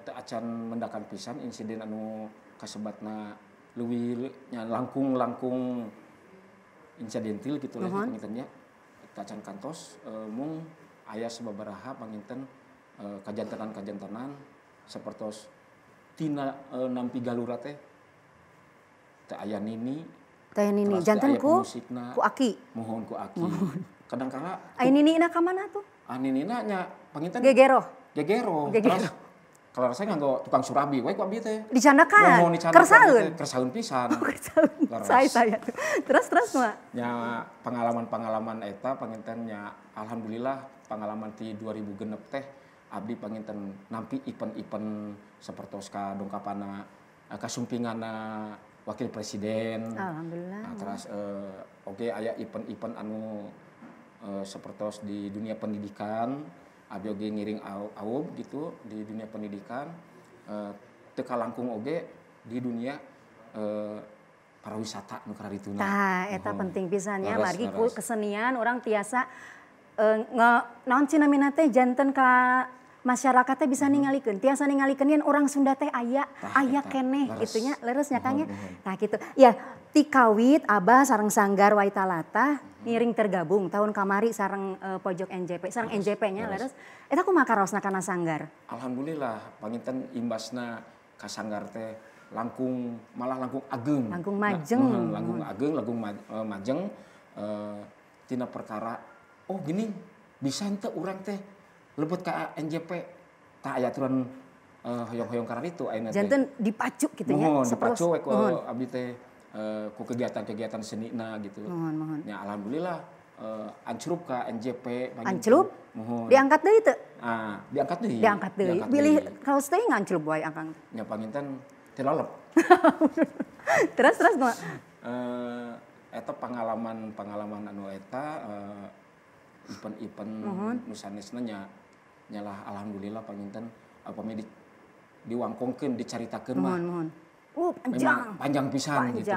teu acan mendakan pisan insiden anu kasebatna leuwih nya langkung-langkung insidentil gitu lah panginten nya. Tacan kantos mung aya sababaraha panginten kajantenan-kajantenan sapertos tina nampi galura teh teu aya nini. Teu aya nini janten ku aki. Muhun ku aki. Kadang-kala aya ninina ka mana tuh? Ah ninina nya panginten gegero. Gegero. Terus kalau rasanya nganggo tukang surabi wae ku abdi teh. Dicandakan. Kersaeun. Kersaeun pisan. Oh, kersaeun. Saya tuh. Terus mah. Nya pengalaman-pengalaman eta panginten nya alhamdulillah pengalaman ti 2006 teh abdi panginten nampi event-event sapertos ka dongkapana kasumpingana wakil presiden. Alhamdulillah. Nah, terus oge aya event-event anu sapertos di dunia pendidikan. Abi oge ngiring aub gitu di dunia pendidikan, teu kalangkung oge di dunia pariwisata nu karituna. Tah eta penting pisan nya margi ku kesenian orang tiasa naon sih namina teh janten ka masyarakat teh bisa ningalikeun, tiasa ningalikeun yen urang Sunda teh aya, aya keneh kitu nya leres nya Kang nya. Tah kitu. Ya ti kawit Abah sareng Sanggar Waitalata ngiring tergabung tahun kamari sareng pojok NJP, sareng NJP nya leres. Eta kumaha karaosna kana sanggar? Alhamdulillah panginten imbasna ka sanggar teh langkung malah langkung ageng. Langkung majeng. Langkung ageng, langkung majeng tina perkara oh gini bisa henteu urang teh lebet ka NJP tah aya aturan hoyong-hoyong karena itu ayeuna teh. Janten dipacu kitu nya. Muhun dipacu we ku abdi teh ku kegiatan-kegiatan senina gitu. Muhun. Ya alhamdulillah ancrup ka NJP. Ancrup? Muhun. Diangkat deui teu? Ah, diangkat deui. Diangkat deui. Bilih kaos teh nganclup wae akang. Nya panginten teu lalep. Terus kumaha? Eta pengalaman-pengalaman anu eta event-event nu sanesna nya nyalah alhamdulillah panginten upami diwangkongkeun dicaritakeun mah. Muhun. Panjang. Memang panjang pisan gitu.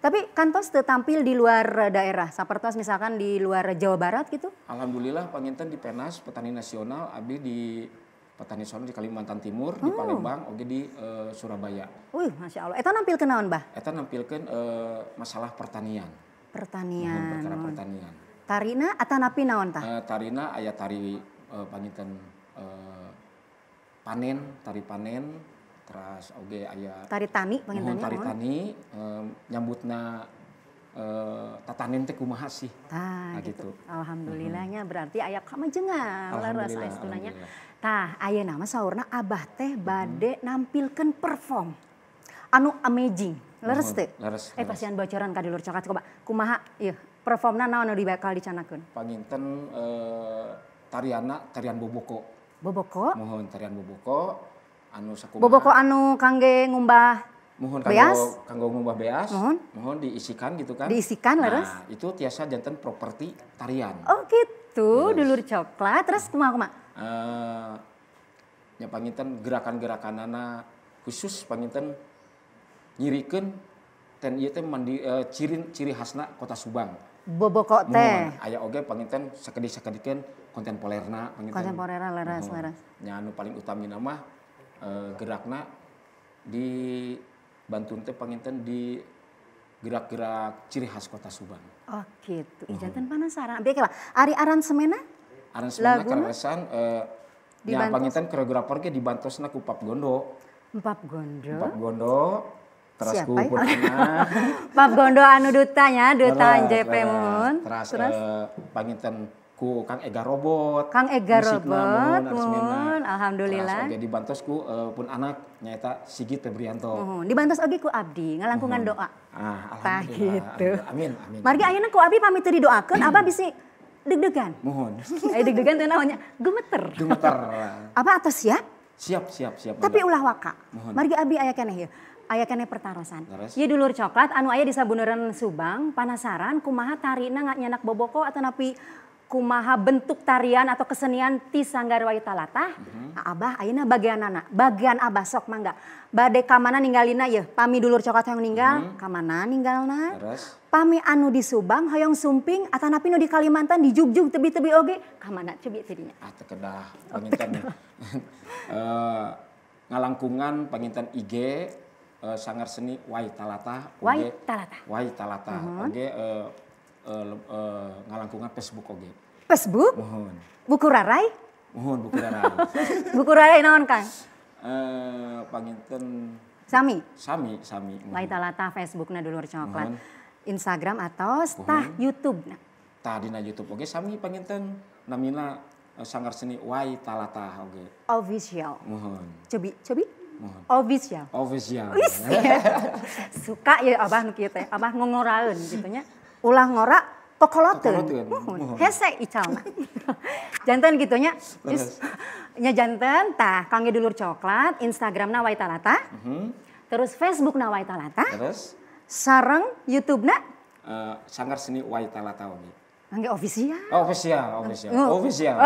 Tapi kantos teu tampil di luar daerah, sapertos misalkan di luar Jawa Barat gitu? Alhamdulillah panginten di Penas Petani Nasional abdi di Petani Nasional di Kalimantan Timur, di Palembang, oge di Surabaya. Wih, Masya Allah. Eta nampilkeun naon, Bah? Eta nampilkeun masalah pertanian. Pertanian. Perkara pertanian. Tarina atanapi naon tah? Tarina aya tari panginten panen, tari panen, terus oge aya tari tani panginten nya. Tari tani nyambutna tatanen teh kumaha sih. Tah gitu. Alhamdulillahnya berarti aya kamajengan leres aestunanya. Tah ayeuna mah saurna Abah teh bade nampilkeun perform anu amazing. Leres teh? Leres. Pasian bocoran ka dulur coklat coba kumaha ieu performna naon anu bakal dicanakeun? Panginten tariana tarian boboko. Boboko? Muhun tarian boboko anu sakumaha. Boboko anu kangge ngumbah muhun beas? Kanggo ngumbah beas. Muhun diisikan gitu kan. Diisikan leres. Nah, itu tiasa janten properti tarian. Oh gitu, dulur coklat. Terus kumaha-kumaha? Nya panginten gerakan-gerakanana khusus panginten nyirikeun ten ieu teh mandi ciri khasna Kota Subang. Boboko teh. Aya oge panginten sakedik-sakedikeun kontemporerna panginten. Kontemporerna leres leres. Nya anu paling utamina mah gerakna Di Bantun teh panginten di gerak-gerak ciri khas kota Subang. Oh gitu. Ih janten penasaran. Abdi lah. Ari aransemena? Aransemena kaleresan nya panginten koreografer ge dibantosna ku Pap Gondo. Pap Gondo. Pap Gondo. Teras ku pun anak. Pap Gondo anu dutanya, duta NJP mun. Teras panginten ku Kang Ega Robot. Kang Ega Robot, mun. Alhamdulillah. Teras oge dibantos ku pun anak nyaeta Sigit Febrianto. Muhun. Dibantos oge ku abdi ngalangkungan doa. Ah, tah gitu. Amin, amin. Margi ayeuna ku abdi pamit teu didoakeun, abah bisi deg-degan. Muhun. Aya deg-degan teh naon nya? Gemeter. Gemeter. Abah atos siap? Siap, siap, siap. Tapi ulah waka. Muhun. Margi abdi aya keneh ieu. Aya keneh pertarosan. Ieu dulur coklat anu aya di sabuneran Subang, panasaran kumaha tarina nyanak boboko atau napi kumaha bentuk tarian atau kesenian ti Sanggar Wai Talatah. Nah, abah ayeuna bagianana, bagian abah sok mangga. Bade ka mana ninggalina yeuh, pami dulur coklat hoyong ninggal, ka mana ninggalna? Pami anu di Subang hoyong sumping atanapi nu di Kalimantan di Jugjug tebi-tebi oge, ka mana cobi tidinya? Ah teu kedah panginten. Ngalangkungan panginten IG Sanggar Seni Wai Talatah oge. Wai Talatah. Wai Talatah oge ngalangkungan Facebook oge. Facebook? Muhun. Buku Rarai? Muhun buku Rarai. Buku Rarai naon Kang? Panginten Sami. Sami, sami. Wai Talatah Facebookna dulur coklat. Instagram atau tah YouTube-na. Tah dina YouTube oge sami panginten namina Sanggar Seni Wai Talatah oge. Official. Muhun. Cobi, cobi. Muhun. Official. Official. Suka ya abah nu kieu teh, abah ngongoraeun kitu nya. Ulah ngora kokoloteun. Muhun. Hese icalna. Janten kitu nya. Nya janten tah kangge dulur coklat, Instagramna Wai Talatah. Terus Facebookna Wai Talatah. Terus sareng YouTubena Sanggar Seni Wai Talatah oge. Angge official. Oh, official, official. Official.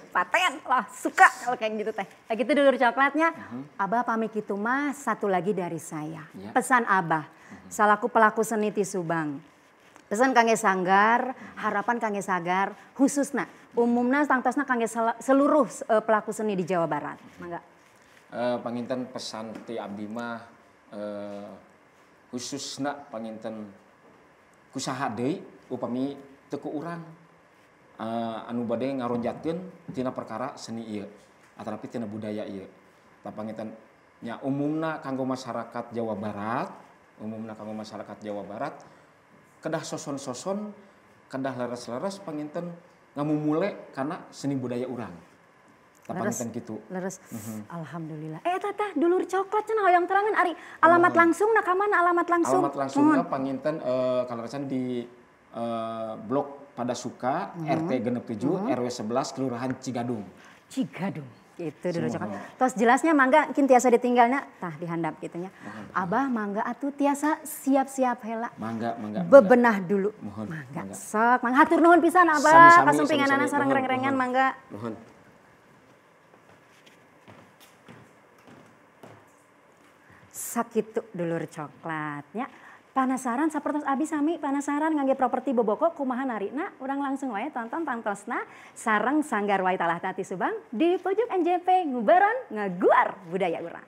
Paten lah, suka kalau kayak gitu teh. Kayak gitu dulur coklatnya. Abah pamit kitu mah satu lagi dari saya. Ya. Pesan Abah selaku pelaku seni ti Subang. Pesan kangge sanggar, harapan kangge sanggar khususna umumna tangtosna kangge seluruh pelaku seni di Jawa Barat. Mangga. Panginten pesan ti abdi mah khususna panginten kusaha deui upami teu ku urang anu bade ngaronjatkeun tina perkara seni ieu atanapi tina budaya ieu. Tah panginten nya umumna kanggo masyarakat Jawa Barat, umumna kanggo masyarakat Jawa Barat kedah soson-soson, kedah leres-leres panginten ngamumule kana seni budaya urang. Tah panginten kitu. Leres. Alhamdulillah. Tah dulur coklat cenah hoyong terangan ari alamat langsungna ka mana alamat langsung? Alamat langsungna panginten kaleresan di Blok Padasuka, RT 67, RW 11, Kelurahan Cigadung. Cigadung. Gitu dulur coklat. Tos jelasnya mangga kin tiasa ditinggalna tah dihandap kitu nya. Abah mangga atuh tiasa siap-siap heula. Mangga, mangga. Bebenah dulu. Mohon, mangga. Sok, mangga hatur nuhun pisan Abah. Kasumpinganana sareng reng-rengan mangga. Mohon. Sakitu dulur coklatnya. Panasaran sapertos abi sami panasaran ngangge properti boboko kumaha narina urang langsung wae tonton tangtosna sareng Sanggar Wai Talatah ti Subang di pojok NJP ngubaran ngaguar budaya urang.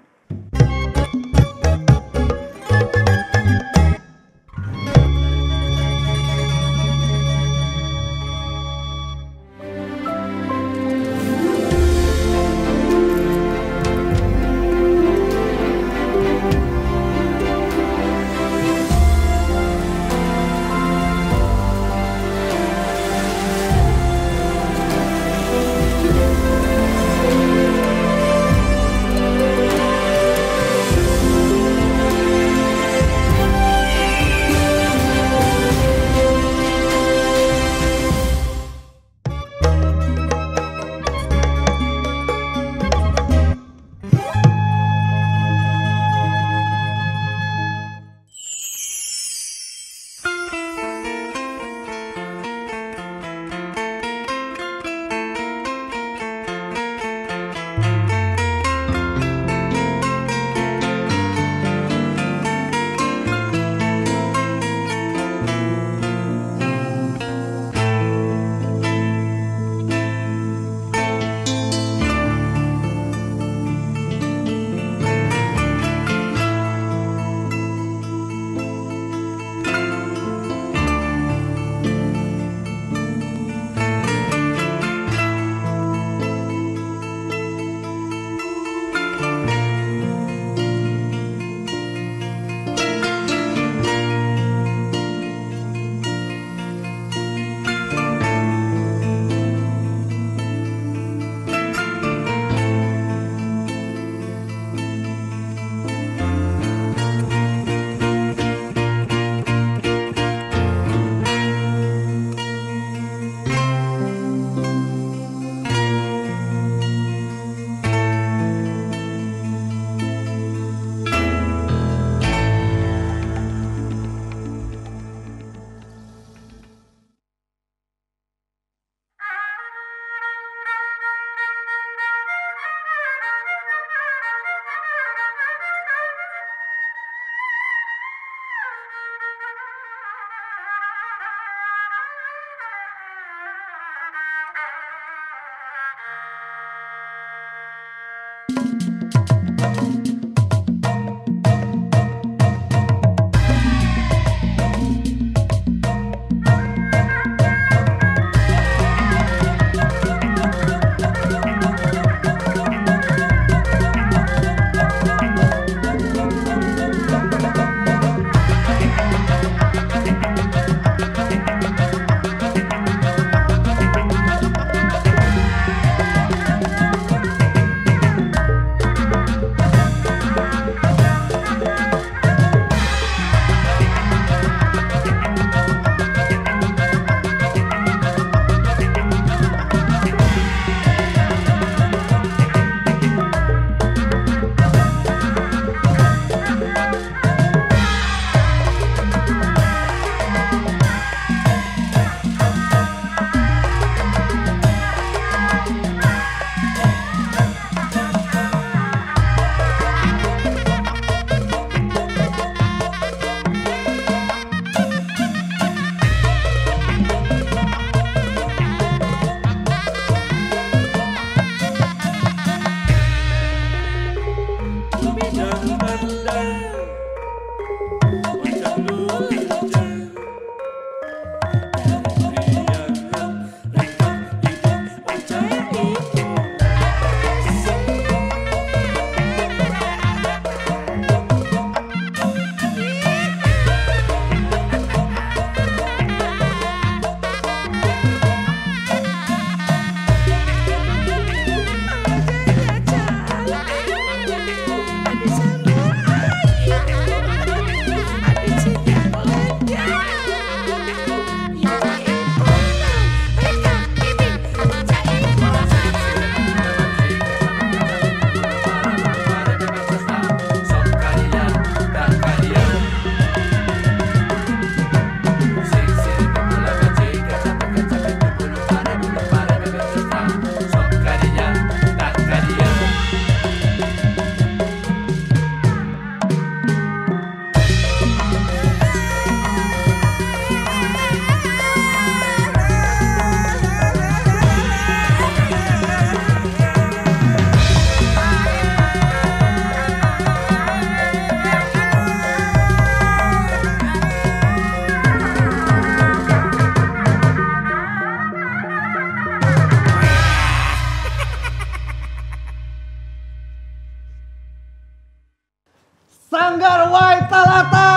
Sanggar Waitalata.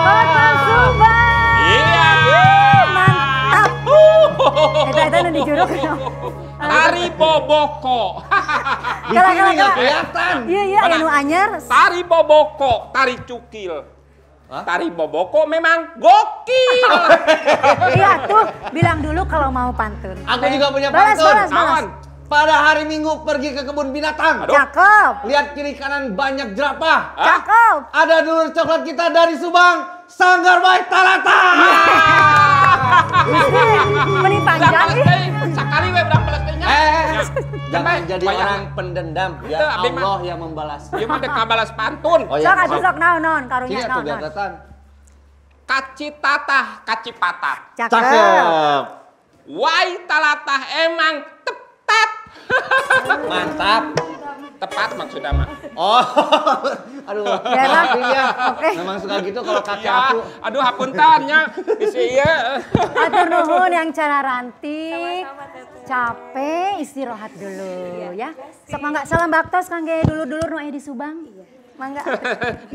Kota Subang. Iya. Mantap. Eta nu dijuruk. Tari Boboko. Di sini nggak kelihatan. Iya iya, anu anyar. Tari Boboko, tari cukil. Tari Boboko memang gokil. Iya tuh, bilang dulu kalau mau pantun. Aku juga punya pantun. Balas, balas, balas. Pada hari Minggu pergi ke kebun binatang. Aduh. Cakep. Lihat kiri kanan banyak jerapah. Cakep. Ada dulur coklat kita dari Subang, Sanggar Waitalata. Meni panjang. Sekali we urang balas teh nya. Jangan jadi orang pendendam. Ya Allah yang membalas. Ieu mah dek ngabalas pantun. Oh, iya. Sok atuh sok naon naon karunya naon. Kacitatah kacipatat. Cakep. Waitalata emang tepat. Mantap. Tepat maksudnya mah. Oh, aduh. Ya, ya. Oke. Memang suka gitu kalau kakek ya, aku. Aduh, hapunten nya. Bisi ieu. Atur nuhun yang cara rantik. Capek, istirahat dulu ya. Sok mangga salam baktos kangge dulur-dulur nu aya di Subang. Iya. Mangga.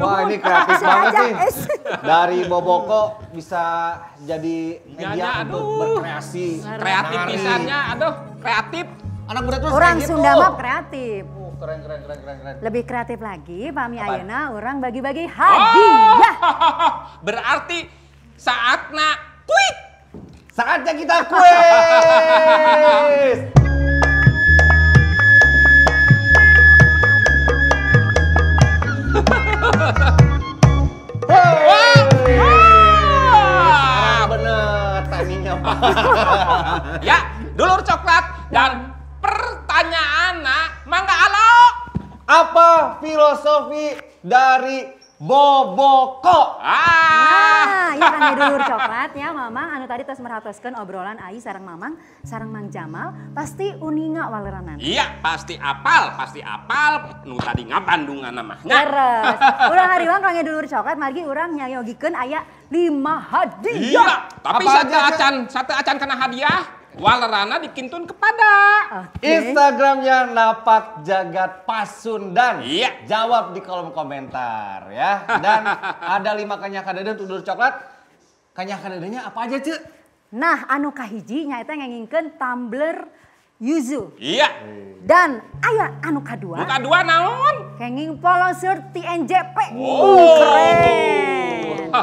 Wah, ini kreatif banget nih. Dari Boboko bisa jadi media untuk berkreasi. Kreatif pisannya, aduh, kreatif. Anak muda terus orang gitu. Sunda mah kreatif. Oh, keren, keren, keren, keren, keren. Lebih kreatif lagi, Pami ayeuna orang bagi-bagi hadiah. Oh, berarti saatnya kuis. Saatnya kita kuis. Wah, bener timingnya Pak. Ya, dulur coklat dan pertanyaan mangga alo. Apa filosofi dari Boboko. Nah, ya kan dulur coklat ya Mamang anu tadi tos merhatoskeun obrolan Ai sareng Mamang sareng Mang Jamal pasti uninga waleranan. Iya, pasti apal nu tadi ngabandungan mah. Leres. Urang hariwang kangge dulur coklat margi urang nyayogikeun aya 5 hadiah. Iya, tapi satu acan kena hadiah. Walerana dikintun kepada Instagramnya Napak Jagat Pasundan. Iya. Jawab di kolom komentar ya. Dan ada 5 kanyah kadeudeun untuk dulur coklat. Kanyah kadeudeunya apa aja, Cek? Nah, anu kahiji nyaeta ngengingkeun tumbler Yuzu. Iya. Dan aya anu kadua. Nu kadua naon? Kenging polo shirt TNJP. Oh. Keren.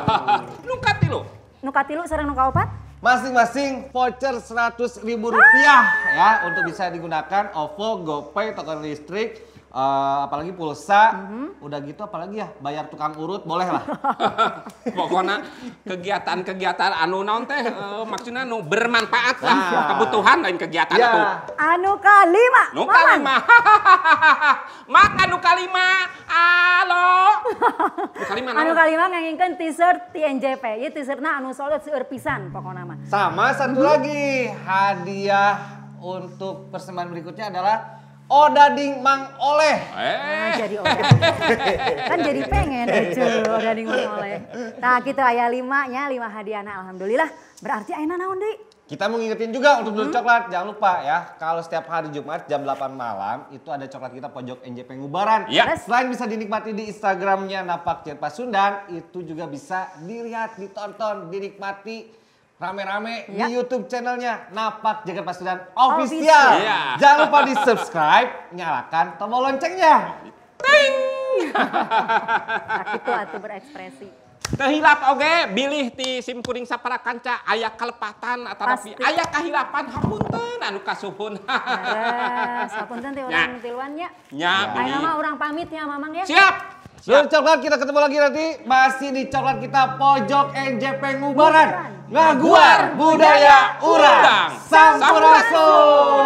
Nu katilu. Nu katilu sareng nu kaopat? Masing-masing voucher Rp100.000 ya untuk bisa digunakan OVO, GoPay, token listrik, apalagi pulsa, udah gitu apalagi ya bayar tukang urut boleh lah. Pokoknya kegiatan-kegiatan anu naon teh maksudnya nu bermanfaat lah, kebutuhan lain kegiatan itu. Anu kalima. Nu kalima. Maka nu kalima. Alo. Nu kalima. Anu kalima ngengingkeun t-shirt TNJP. Ieu t-shirtna anu solid seueur pisan pokona mah. Sama satu lagi hadiah untuk persembahan berikutnya adalah Odading Mang Oleh. Nah, jadi odading. Kan jadi pengen lucu odading Mang Oleh. Nah gitu aya 5 nya, 5 hadiahna alhamdulillah. Berarti ayeuna naon deui? Kita mau ngingetin juga untuk dulur coklat, jangan lupa ya. Kalau setiap hari Jumat jam 8 malam itu ada coklat kita pojok NJP Ngubaran. Ya. Selain bisa dinikmati di Instagramnya Napak Jagat Pasundan, itu juga bisa dilihat, ditonton, dinikmati rame-rame di YouTube channelnya Napak Jagat Pasundan Official. Ya. Jangan lupa di subscribe, nyalakan tombol loncengnya. Ting. Nah, itu atuh berekspresi. Teu hilap oge bilih ti simkuring sapara kanca aya kalepatan atanapi aya kahilapan hapunten anu kasuhun. Leres, hapunten teh urang tiluan nya. Nya. Ayeuna mah urang pamit ya Mamang ya. Siap. Seluruh coklat kita ketemu lagi nanti masih di coklat kita pojok NJP Ngubaran. Ngaguar budaya urang. Sampurasun.